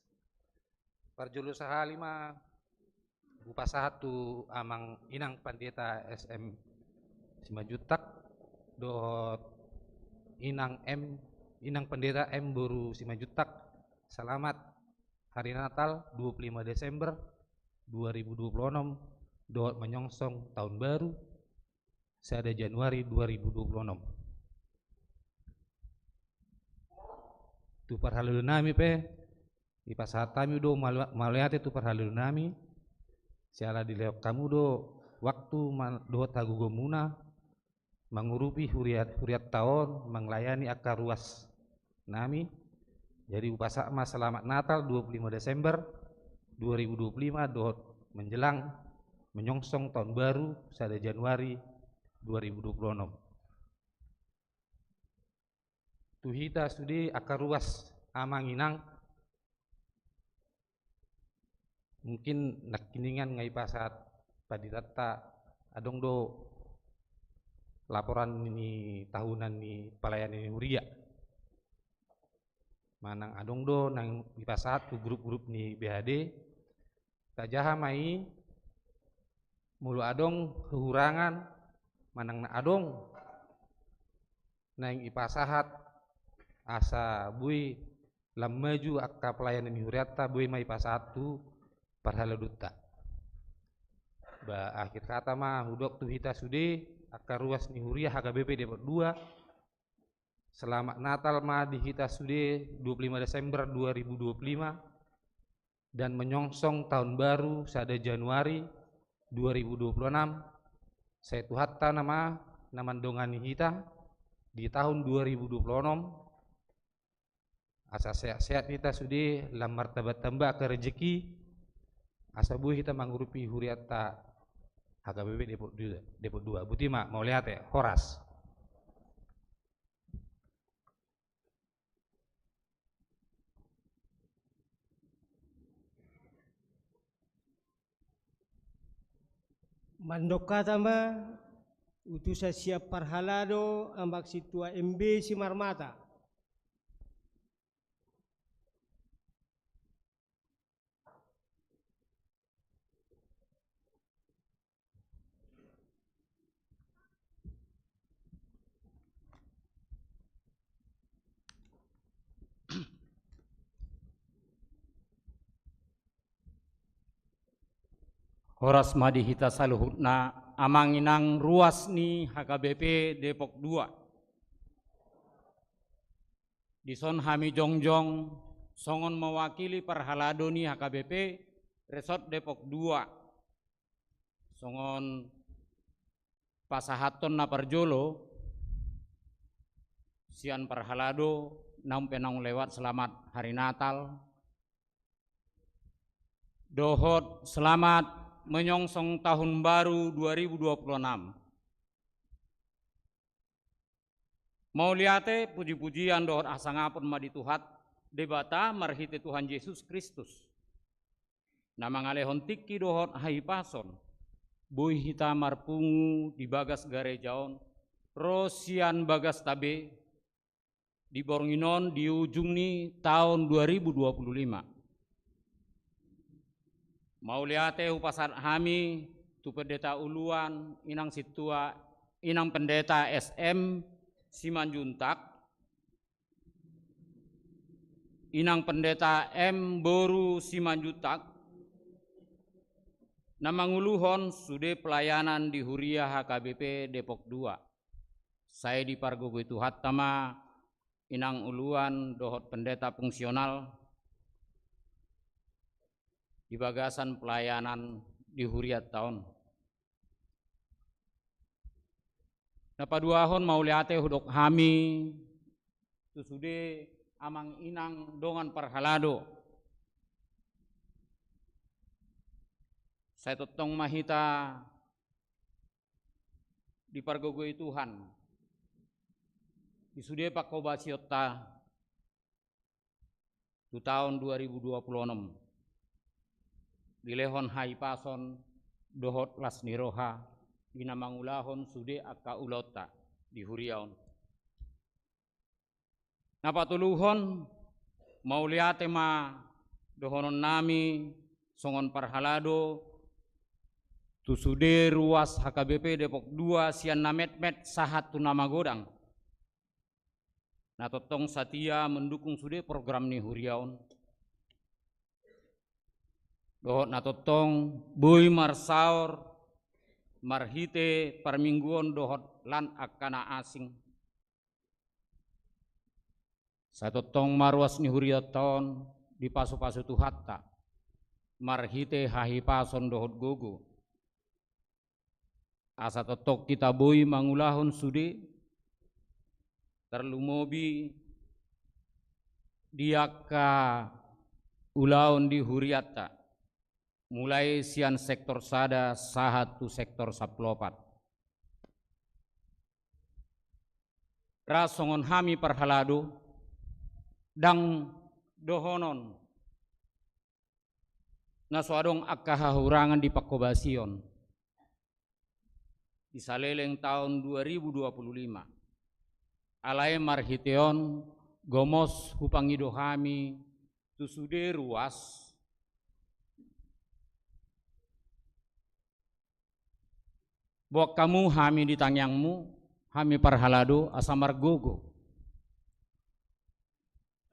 Parjolo sahali ma hupasahat tu amang inang Pandita S M Simanjuntak dohot inang M, inang Pandita M boru Simanjuntak, selamat hari Natal dua puluh lima Desember dua ribu dua puluh enam dohot menyongsong tahun baru sada Januari dua ribu dua puluh enam. Tu parhalado nami pe, dipasahat hami do malua-, mauliate tu parhalado nami, siala dilehon hamu do waktu ma-, dohot hagogoonmuna, mangurupi huriat-, hurianta on, manglayani angka ruas nami. Jadi hupasahat ma selamat Natal dua puluh lima Desember dua ribu dua puluh lima dohot menjelang menyongsong tahun baru sada Januari dua ribu dua puluh enam. Tu hita sude angka ruas amang inang, mungkin nangkiningan nga dipasahat panditanta, adong do laporan ni tahunan ni pelayanan ni huria. Manang adong do nang dipasahat tu grup-grup ni B H D, tajaha ma i molo adong kehurangan manang na adong naeng dipasahat asa boi lam maju angka pelayanan ni hurianta, boi ma dipasahat tu parhaladonta. Ba, akhir kata ma hudok tu hita sude angka ruas ni huria H K B P Depok dua. Selamat Natal ma di hita sude dua puluh lima Desember dua ribu dua puluh lima dan menyongsong tahun baru sada Januari dua ribu dua puluh enam. Sai Tuhanta nama na mandongani hita di tahun dua ribu dua puluh enam. Asa sehat-sehat hita sude, lam martamba-tamba angka rejeki, asa boi hita mangurupi hurianta H K B P Depok dua, Depok dua. Boti ma, mauliate, horas. Mandok hata ma utusan sian parhalado amang sintua M B Simarmata. Horas ma di hita saluhutna, amang inang ruas ni H K B P Depok dua. Dison hami jongjong songon mewakili parhalado ni H K B P Resort Depok dua. Songon pasahaton na parjolo sian parhalado, naung pe naung lewat, selamat hari Natal dohot selamat menyongsong tahun baru dua ribu dua puluh enam. Mauliate, puji-pujian dohot hasangapon ma di Tuhan, Debata marhite Tuhan Jesus Kristus, na mangalehon tingki dohot hahipason, boi hita marpungu di bagas gareja on, ro sian bagasta be, di borngin on di ujung ni taon dua ribu dua puluh lima. Mauliate hupasahat hami tu pendeta uluan, inang sintua, inang pendeta S M Simanjuntak, inang pendeta M boru Simanjuntak, na manguluhon sude pelayanan di huria H K B P Depok dua. Sai dipargogoi Tuhanta ma inang uluan dohot pendeta fungsional di bagasan pelayanan di hurianta on. Na paduahon, mauliate hudok hami tu sude amang inang dongan parhalado. Sai tongtong ma hita dipargogoi Tuhan di sude panghobasionta tu taon dua ribu dua puluh onom, dilehon hahipason dohot las ni roha di na mangulahon sude angka ulaonta di huria on. Na patoluhon, Mauliate ma dohononnami songon parhalado tu sude ruas H K B P Depok dua sian na metmet sahat tu na magodang, na tongtong satia mendukung sude program ni huria on. Dohot na tongtong boi marsaor marhite parmingguon dohot lan angka na asing. Sai tongtong ma ruas ni hurianta on dipasupasu Tuhanta marhite hahipason dohot gogo, asa tongtong hita boi mangulahon sude, tarlumobi di angka ulaon di hurianta, mulai sian sektor sada sahat tu sektor sampulu opat. Ra songon hami parhalado, ndang dohonon na so adong angka hahurangan di panghobasion di saleleng taon dua ribu dua puluh lima. Alai marhite on gomos hupangido hami tu sude ruas, boan hamu hami di tangiangmu, hami parhalado, asa margogo,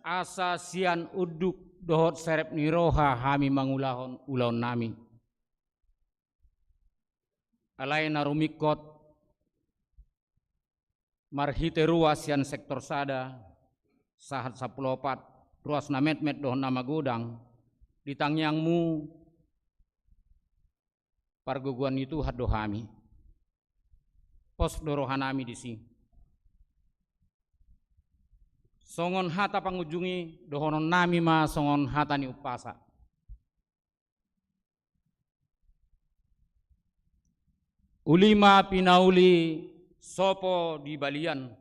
asa sian unduk dohot serep ni roha hami mangulahon ulaonnami. Alai na rumingkot, marhite ruas sian sektor sada sahat sampulu opat, ruas na metmet dohot na magodang, di tangiangmu pargogoan ni Tuhan do hami. Pos do rohanami disi. Songon hata pangunjung i, dohononnami ma songon hata ni umpasa. Uli ma pinauli sopo di balian,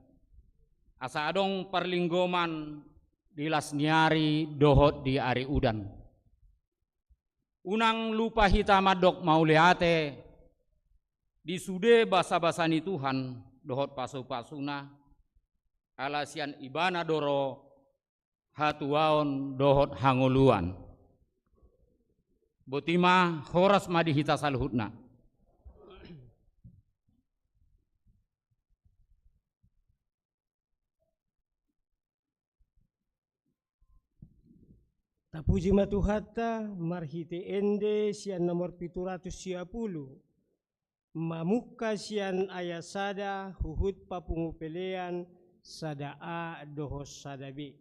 asa adong parlinggoman di las ni ari dohot di ari udan. Unang lupa hita mandok mauliate di sude basabasa ni Tuhan dohot pasupasuna, ala sian Ibana do ro hatuaon dohot hangoluan. Boti ma, horas ma di hita saluhutna. Tapuji ma Tuhanta, marhite ende sian nomor pitu ratus sia pulu, mamungka sian ayat sada huhut papungu pelean sada A dohot sada B.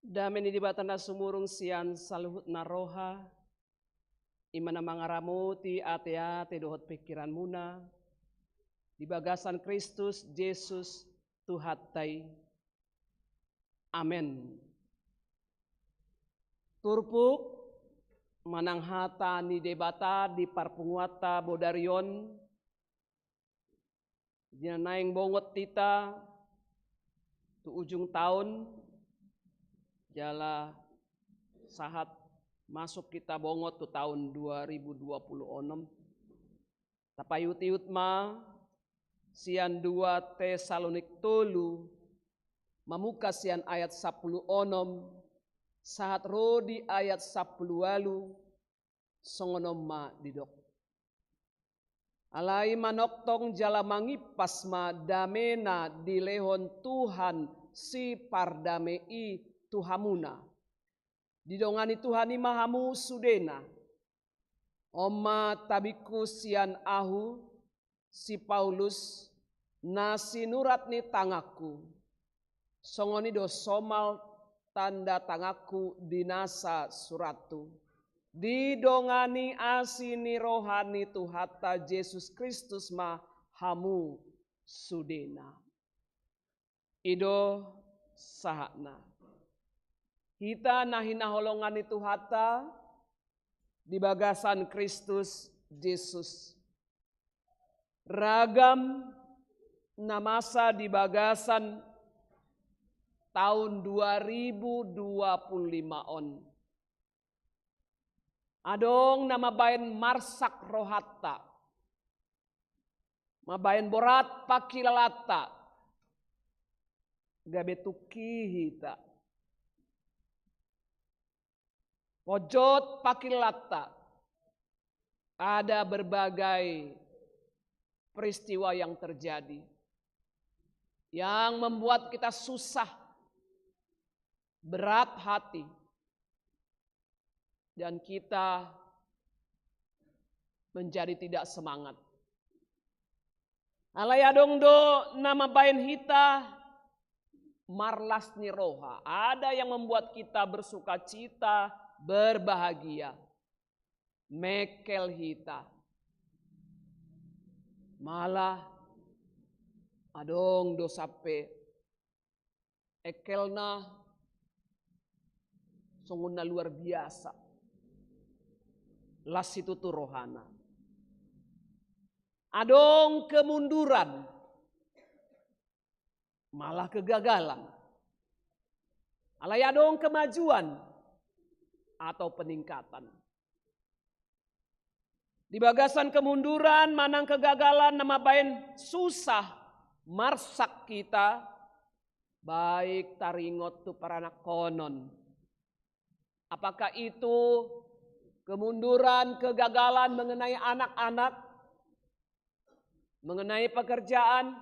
Dame ni Debata na sumurung sian saluhutna roha, i ma na mangaramoti ateate dohot pingkiranmuna di bagasan Kristus Jesus Tuhanta i. Amen. Turpuk manang hata ni Debata di parpunguanta bodari on, di na naeng bongot hita tu ujung taon, jala sahat masuk hita bongot tu taon dua ribu dua puluh onom. Tapaihut-ihut ma sian dua Tesalonik tolu, mamungka sian ayat sampulu onom sahat ro di ayat sampulu ualu, songon on ma didok. Alai manongtong jala mangimpas ma dame na dilehon Tuhan Sipardame i tu hamuna. Didongani Tuhan i ma hamu sudena. On ma tabingku sian ahu, si Paulus, na sinurat ni tanganku. Songon i do somal tanda tanganku di nasa surathu. Didongani asi ni roha ni Tuhanta Jesus Kristus ma hamu sudena. I do sahatna. Hita na hinaholongan ni Tuhanta di bagasan Kristus Jesus. Ragam na masa di bagasan taon dua ribu dua puluh lima on. Adong na mambaen marsak rohanta, mambaen borat pangkilalaanta, gabe tungki hita. Ponjot pangkilalaanta, ada berbagai peristiwa yang terjadi yang membuat kita susah, berat hati, dan kita menjadi tidak semangat. Alai adong do na mambaen hita marlas ni roha. Ada yang membuat kita bersukacita, berbahagia. Mengkel hita. Malah adong do sampe engkelna songon na luar biasa. Las situtu rohana. Adong kemunduran, malah kegagalan. Alai adong kemajuan atau peningkatan. Di bagasan kemunduran manang kegagalan na mambaen susah marsak hita, baik taringot tu paranakhonon. Apakah itu kemunduran, kegagalan mengenai anak-anak, mengenai pekerjaan,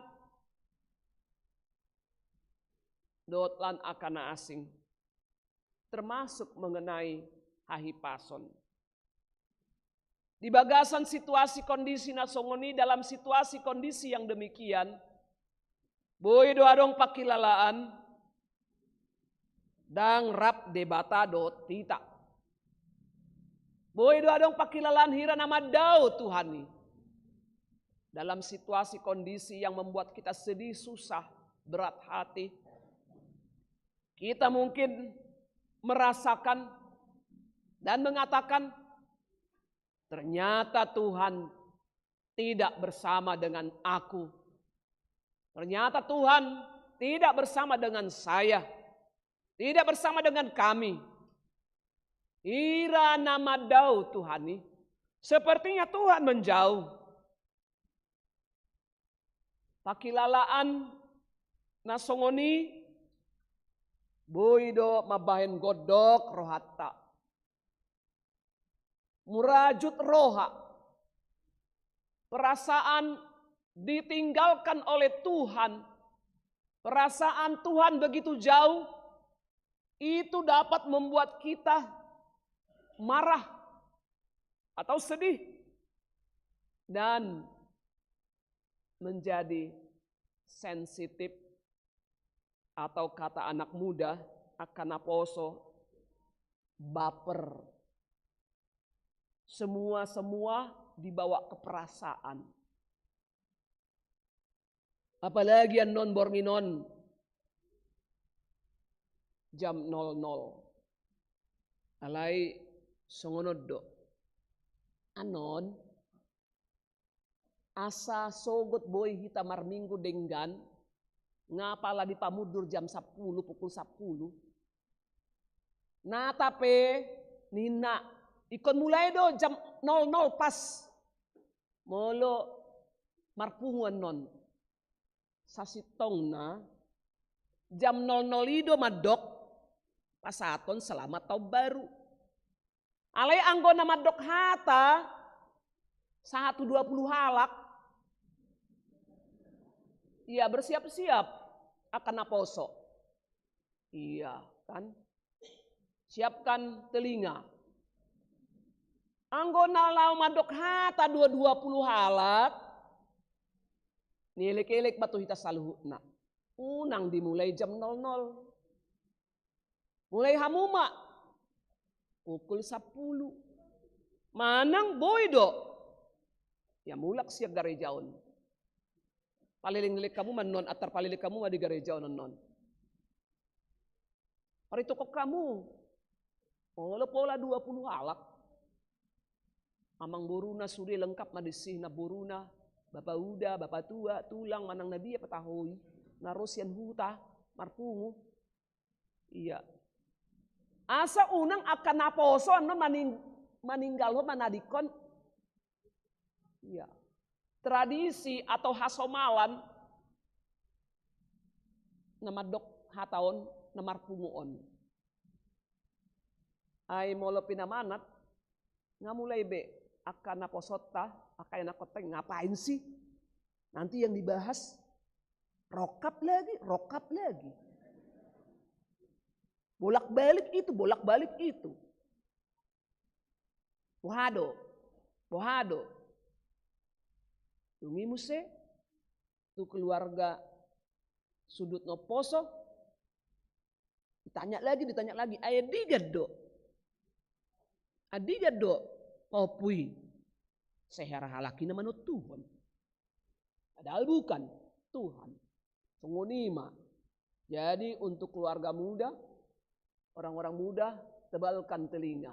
dohot lan angka na asing, termasuk mengenai hahipason. Di bagasan situasi kondisi na songon i, dalam situasi kondisi yang demikian, boi do adong pangkilalaan, ndang rap Debata dohot hita. Boi do adong pangkilalaan hira na mandao Tuhan i. Dalam situasi kondisi yang membuat kita sedih, susah, berat hati, kita mungkin merasakan dan mengatakan, "Ternyata Tuhan tidak bersama dengan aku. Ternyata Tuhan tidak bersama dengan saya. Tidak bersama dengan kami." Hira na mandao Tuhan i, sepertinya Tuhan menjauh. Pangkilalaan na songon i boi do mambaen gondok rohanta. Murajut roha. Perasaan ditinggalkan oleh Tuhan. Perasaan Tuhan begitu jauh. Itu dapat membuat kita marah atau sedih dan menjadi sensitif, atau kata anak muda, angka naposo baper. Semua-semua dibawa ke perasaan. Apalagi annon borngin on jam nol nol. Alai songon on do. Annon asa sogot boi hita marminggu denggan, nga pala dipamundur jam sapuluh, pukul sapuluh. Nata pe ninna, ingkon mulai do jam nol nol pas. Molo marpungu annon. Sasintongna jam nol nol i do mandok pasahaton selamat tahun baru. Alai anggo na mandok hata sahat tu dua puluh halak. Ia bersiap-siap angka naposo. Ia kan. Siapkan telinga. Anggo na laho mandok hata dua dua puluh halak, nielek-elek ma tu hita saluhutna. Unang dimulai jam nol nol. Mulai hamu ma pukul sapuluh. Manang boi do. Ia mulak sian gareja on. Paleleng-leleng hamu ma annon, antar paleleng hamu ma di gareja on annon. Paritokon hamu. Molo pola dua puluh halak. Amangboruna sude lengkap ma disi, namboruna, bapa uda, bapa tua, tulang, manang na dia pe taho i, na ro sian huta marpungu. Ia. Asa unang angka naposo annon maning-, maninggalhon, manadingkon. Ia. Tradisi atau hasomalan na mandok hata on, na marpungu on. Ai molo pinamanat, nga mulai be angka naposonta, angka ianakhonta, ngapain sih? Nanti yang dibahas, rokap lagi, rokap lagi. Bolak-balik itu, bolak-balik itu. Boha do, boha do. Dung i muse tu keluarga sundut na umposo, ditanya lagi, ditanya lagi, ai andigan do? Andigan do pahompu i? Sai hera halak i na manontuhon. Padahal bukan, Tuhan. Songon i ma. Jadi untuk keluarga muda, orang-orang muda, tebalkan telinga.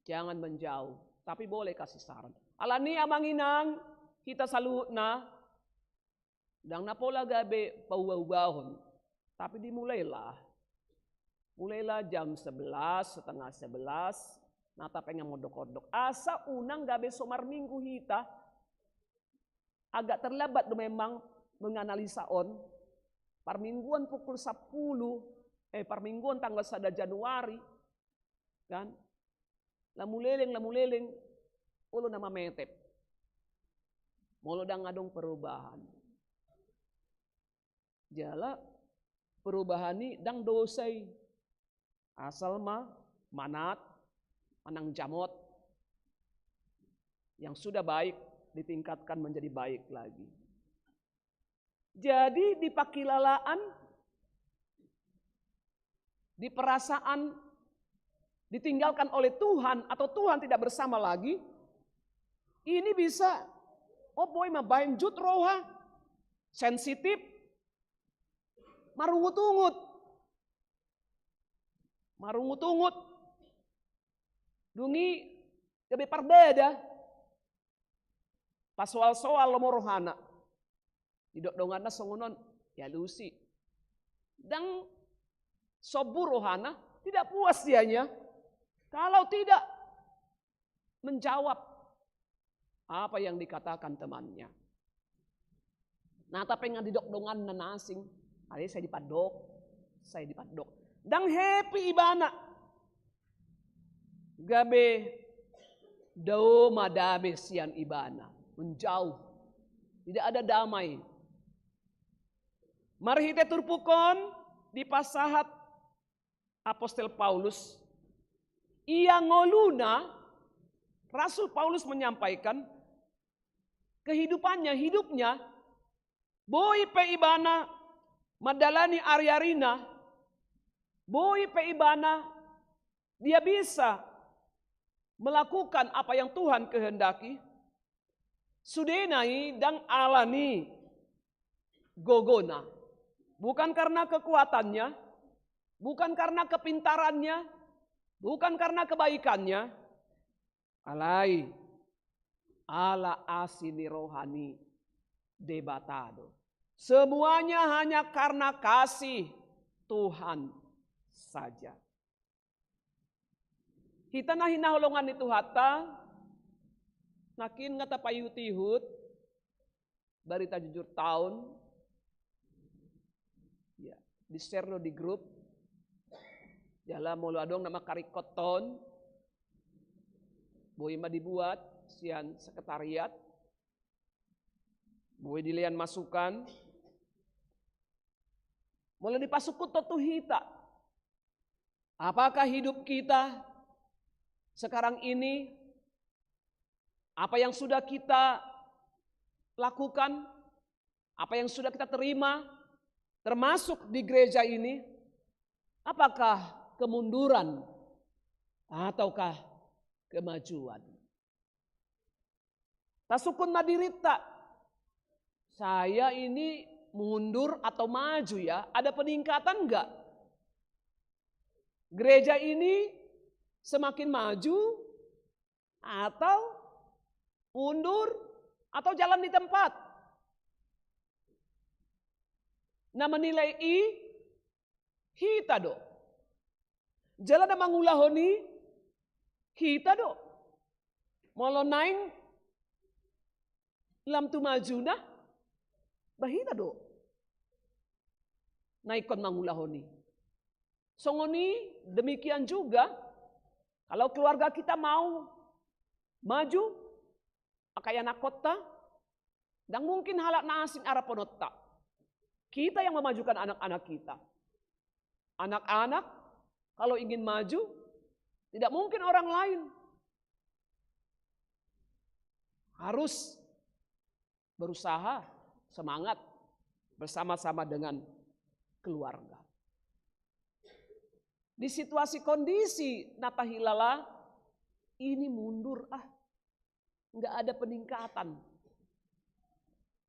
Jangan menjauh, tapi boleh kasih saran. Alani amang inang, hita saluhutna, ndang na pola gabe paubah-ubahon. Tapi dimulailah. Mulailah jam sebelas, setengah sebelas, nata pe nga mondok-ondok. Asa unang gabe so marminggu hita. Agak terlambat do memang menganalisa on. Parmingguan pukul sapuluh, eh, parmingguan tanggal sada Januari, kan? Lamu leleng, lamu leleng, olo na mametep. Molo ndang adong perubahan. Jala perubahan i ndang dosa i. Asal ma manat, manang jamot. Yang sudah baik ditingkatkan menjadi baik lagi. Jadi di pakilalaan, di perasaan ditinggalkan oleh Tuhan atau Tuhan tidak bersama lagi, ini bisa, oh boy, mabaen jut roha, sensitif, marungut-ungut. Marungut-ungut. Dung i gabe parbada. Pasoal-soal lomo rohana. Didok donganna songon on, dialusi. Ndang sombu rohana, tidak puas dianya kalau tidak menjawab apa yang dikatakan temannya. Nata pe nga didok donganna na asing, alai sai dipandok, sai dipandok. Ndang happy ibana. Gabe dao ma dame sian ibana, menjauh. Tidak ada damai. Marhite turpuk on dipasahat Apostel Paulus, ia ngoluna, Rasul Paulus menyampaikan kehidupannya, hidupnya, boi pe ibana mandalani ari-arina Boi pe ibana dia bisa melakukan apa yang Tuhan kehendaki, sudena i ndang ala ni gogona. Bukan karena kekuatannya, bukan karena kepintarannya, bukan karena kebaikannya, alai ala asi ni roha ni Debata do. Semuanya hanya karena kasih Tuhan saja. Hita na hinaholongan ni Tuhanta, nangkin nga tapaihut-ihut, barita jujur taon, ya, di-share do di grup, jala molo adong na mangkaringkothon, boi ma dibuat sian sekretariat, boi dilehon masukan, molo dipasungkun tu hita. Apakah hidup kita sekarang ini, apa yang sudah kita lakukan, apa yang sudah kita terima, termasuk di gereja ini, apakah kemunduran ataukah kemajuan? Tasungkun ma dirinta, saya ini mundur atau maju ya? Ada peningkatan enggak? Gereja ini semakin maju atau mundur atau jalan di tempat? Na menilai i hita do. Jala na mangulahon i hita do. Molo naeng lam tu majuna, ba hita do na ingkon mangulahon i. Songon i demikian juga, kalau keluarga kita mau maju, angka ianakhonta, ndang mungkin halak na asing arapononta. Kita yang memajukan anak-anak kita. Anak-anak kalau ingin maju, tidak mungkin orang lain. Harus berusaha, semangat, bersama-sama dengan keluarga. Di situasi kondisi na tahilala, ini mundur ah. Nggak ada peningkatan.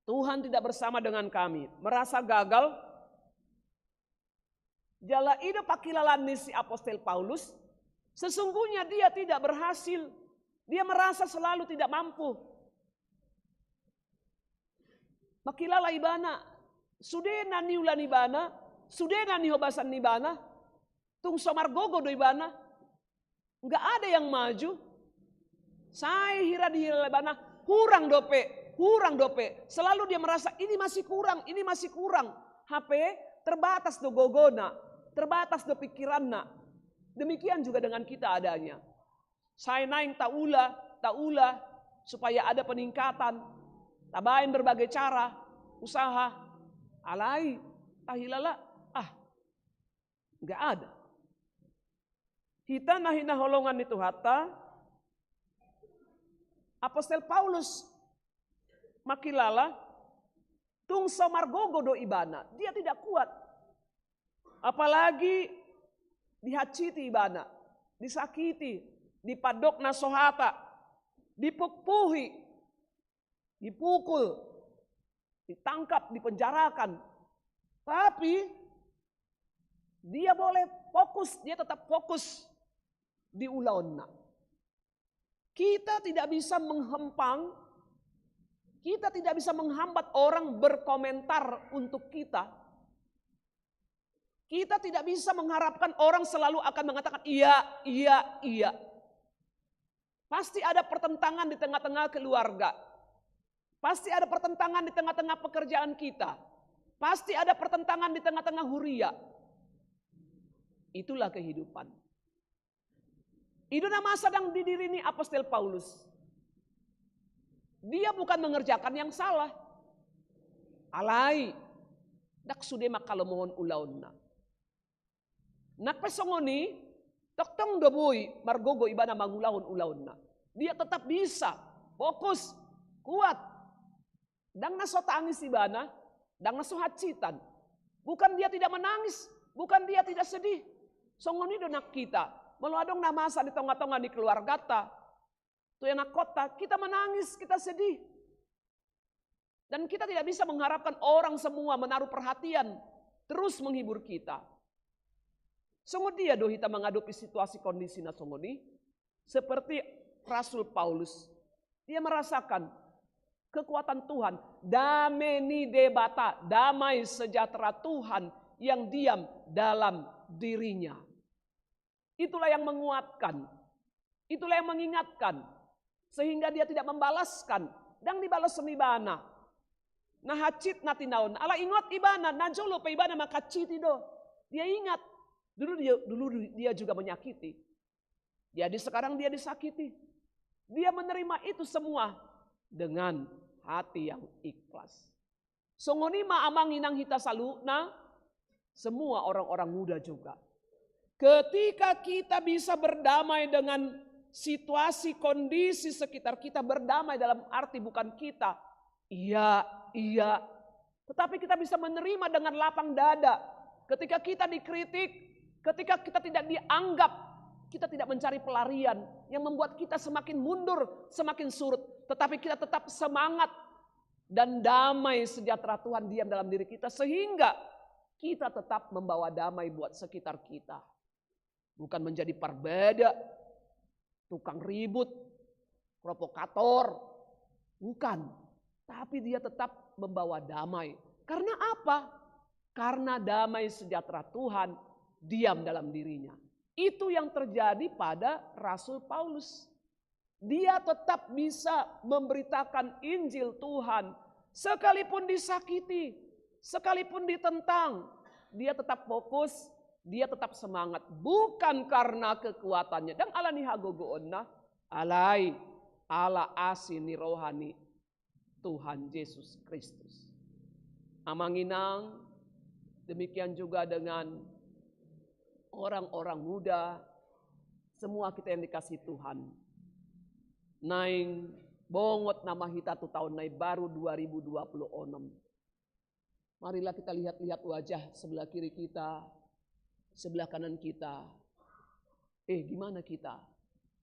Tuhan tidak bersama dengan kami. Merasa gagal. Jala i do pangkilalaan ni si Apostel Paulus, sesungguhnya dia tidak berhasil. Dia merasa selalu tidak mampu. Mangkilala ibana, sude na niula ni ibana, sude na nihobasan ni ibana, tung so margogo do ibana. Nggak ada yang maju. Sai hira dihilala ibana, hurang dope, hurang dope. Selalu dia merasa ini masih kurang, ini masih kurang. Hape terbatas do gogona, terbatas do pikiranna. Demikian juga dengan kita adanya. Sai naeng taula, taula supaya ada peningkatan. Tabaen berbagai cara, usaha. Alai tahilala, ah, nggak ada. Hita na hinaholongan ni Tuhanta, Apostel Paulus mangkilala, tung so margogo do ibana, dia tidak kuat. Apalagi dihansiti ibana, disakiti, dipandok na so hata, dipukpuhi, dipukul, ditangkap, dipenjarakan. Tapi dia boleh fokus, dia tetap fokus di ulaonna. Kita tidak bisa menghempang, kita tidak bisa menghambat orang berkomentar untuk kita. Kita tidak bisa mengharapkan orang selalu akan mengatakan iya, iya, iya. Pasti ada pertentangan di tengah-tengah keluarga. Pasti ada pertentangan di tengah-tengah pekerjaan kita. Pasti ada pertentangan di tengah-tengah huria. Itulah kehidupan. I do na masa dang di diri ni Apostel Paulus. Dia bukan mengerjakan yang salah. Alai, ndang sude manghalomohon ulaonna. Nang pe songon i, tongtong do boi margogo ibana mangulahon ulaonna. Dia tetap bisa, fokus, kuat. Ndang na so tangis ibana, ndang na so hansitan. Bukan dia tidak menangis, bukan dia tidak sedih. Songon i do nang hita, molo adong na masa di tonga-tonga ni keluargata, tu anakkonta, kita menangis, kita sedih. Dan kita tidak bisa mengharapkan orang semua menaruh perhatian, terus menghibur kita. Songon dia do hita menghadapi situasi kondisi na songon i? Seperti Rasul Paulus, dia merasakan kekuatan Tuhan, dame ni Debata, damai sejahtera Tuhan yang diam dalam dirinya. Itulah yang menguatkan. Itulah yang mengingatkan. Sehingga dia tidak membalaskan. Ndang dibalas ibana na hansit na tinaon. Ala ingot ibana, na jolo pe ibana manghansiti do. Dia ingat. Dulu dia, dulu dia juga menyakiti. Jadi sekarang dia disakiti. Dia menerima itu semua dengan hati yang ikhlas. Songon i ma amang inang hita saluhutna, semua orang-orang muda juga. Ketika kita bisa berdamai dengan situasi, kondisi sekitar kita, berdamai dalam arti bukan kita, iya, iya. Tetapi kita bisa menerima dengan lapang dada. Ketika kita dikritik, ketika kita tidak dianggap, kita tidak mencari pelarian yang membuat kita semakin mundur, semakin surut. Tetapi kita tetap semangat dan damai sejahtera Tuhan diam dalam diri kita, sehingga kita tetap membawa damai buat sekitar kita. Bukan menjadi parbada, tukang ribut, provokator. Bukan. Tapi dia tetap membawa damai. Karena apa? Karena damai sejahtera Tuhan diam dalam dirinya. Itu yang terjadi pada Rasul Paulus. Dia tetap bisa memberitakan Injil Tuhan. Sekalipun disakiti, sekalipun ditentang, dia tetap fokus, dia tetap semangat. Bukan karena kekuatannya. Ndang ala ni hagogoonna, alai ala asi ni roha ni Tuhan Yesus Kristus. Amang inang, demikian juga dengan orang-orang muda, semua kita yang dikasihi Tuhan. Naeng bongot nama hita tu tahun na imbaru dua ribu dua puluh enam. Marilah kita lihat-lihat wajah sebelah kiri kita, sebelah kanan kita. Eh, gimana kita?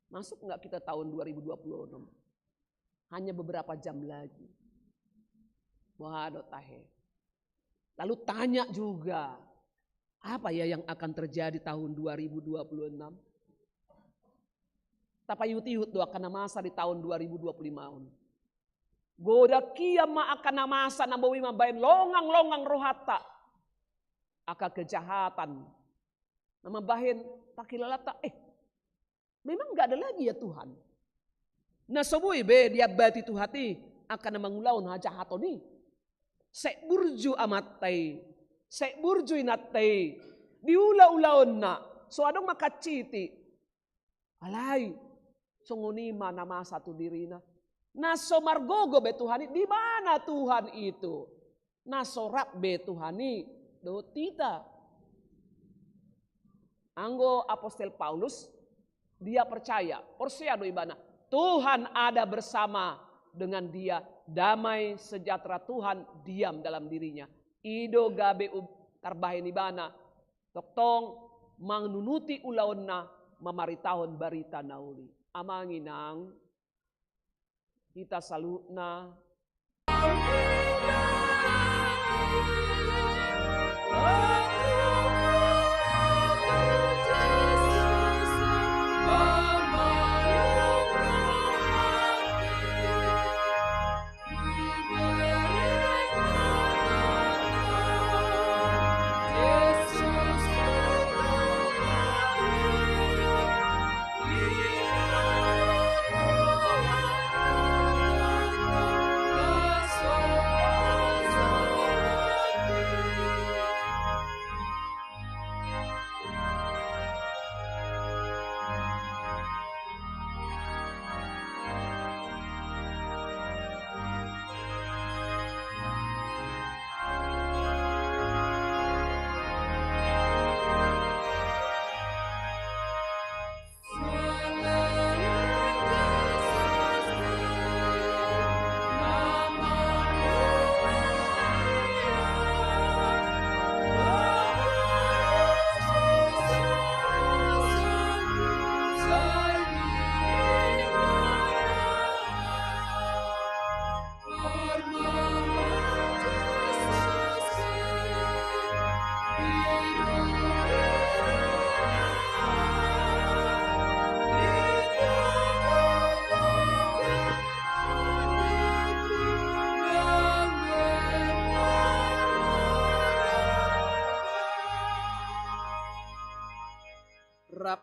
Masuk nggak kita tahun dua ribu dua puluh enam? Hanya beberapa jam lagi. Boha do tahe? Lalu tanya juga, apa ya yang akan terjadi tahun dua ribu dua puluh enam? Tapaihut-ihut do angka na masa di tahun dua ribu dua puluh lima on. Godang hian ma angka na masa na boi mambahen longang-longang rohanta. Angka kejahatan. Na mambahen pangkilalanta, eh, memang nggak ada lagi ya Tuhan. Na so boi be diambati Tuhan i angka na mangulahon hajahaton i. Sai burju amanta i, sai burju inanta i, diula-ulaonna, so adong manghansiti. Alai, songon i ma na masa tu dirina. Na so margogo be Tuhan i, di mana Tuhan itu? Na so rap be Tuhan i dohot hita. Anggo apostel Paulus, dia percaya, porsea do ibana, Tuhan ada bersama dengan dia, damai sejahtera Tuhan diam dalam dirinya. I do gabe um, tarbahen ibana, tongtong mangunuti ulaonna mamaritahon barita na uli. Amang inang, hita saluhutna.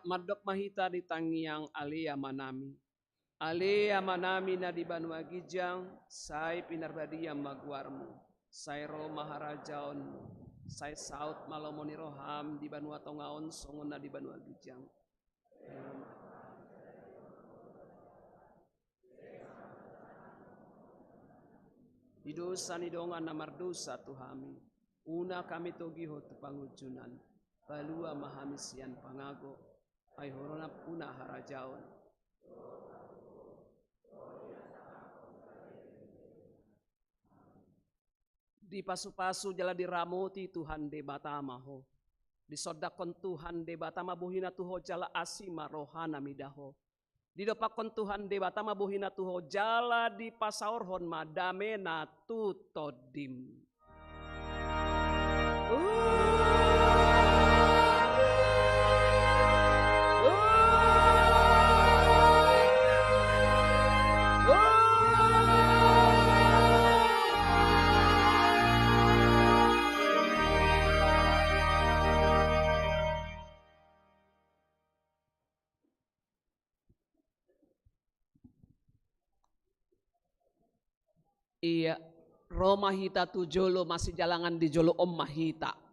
Mandok ma hita di tangiang Ale Amanami. Ale Amanami na di banua ginjang, sai pinarbadia ma goarmu. Sai ro ma harajaonmu. Sai saut ma lomo ni roham di banua tonga on songon na di banua ginjang. Di dosa ni dongan na mardosa tu hami, unang hami togihon tu pangunjunan, palua ma hami sian pangago, ai Ho do nampuna harajaon. Dipasupasu jala diramoti Tuhan Debata ma ho. Disondangkon Tuhan Debata ma bohina tu ho jala asi ma rohana mida ho. Didompakkon Tuhan Debata ma bohina tu ho jala dipasaorhon ma damena tu tondim. Ia, ro ma hita tu jolo, masijalangan di jolo on ma hita.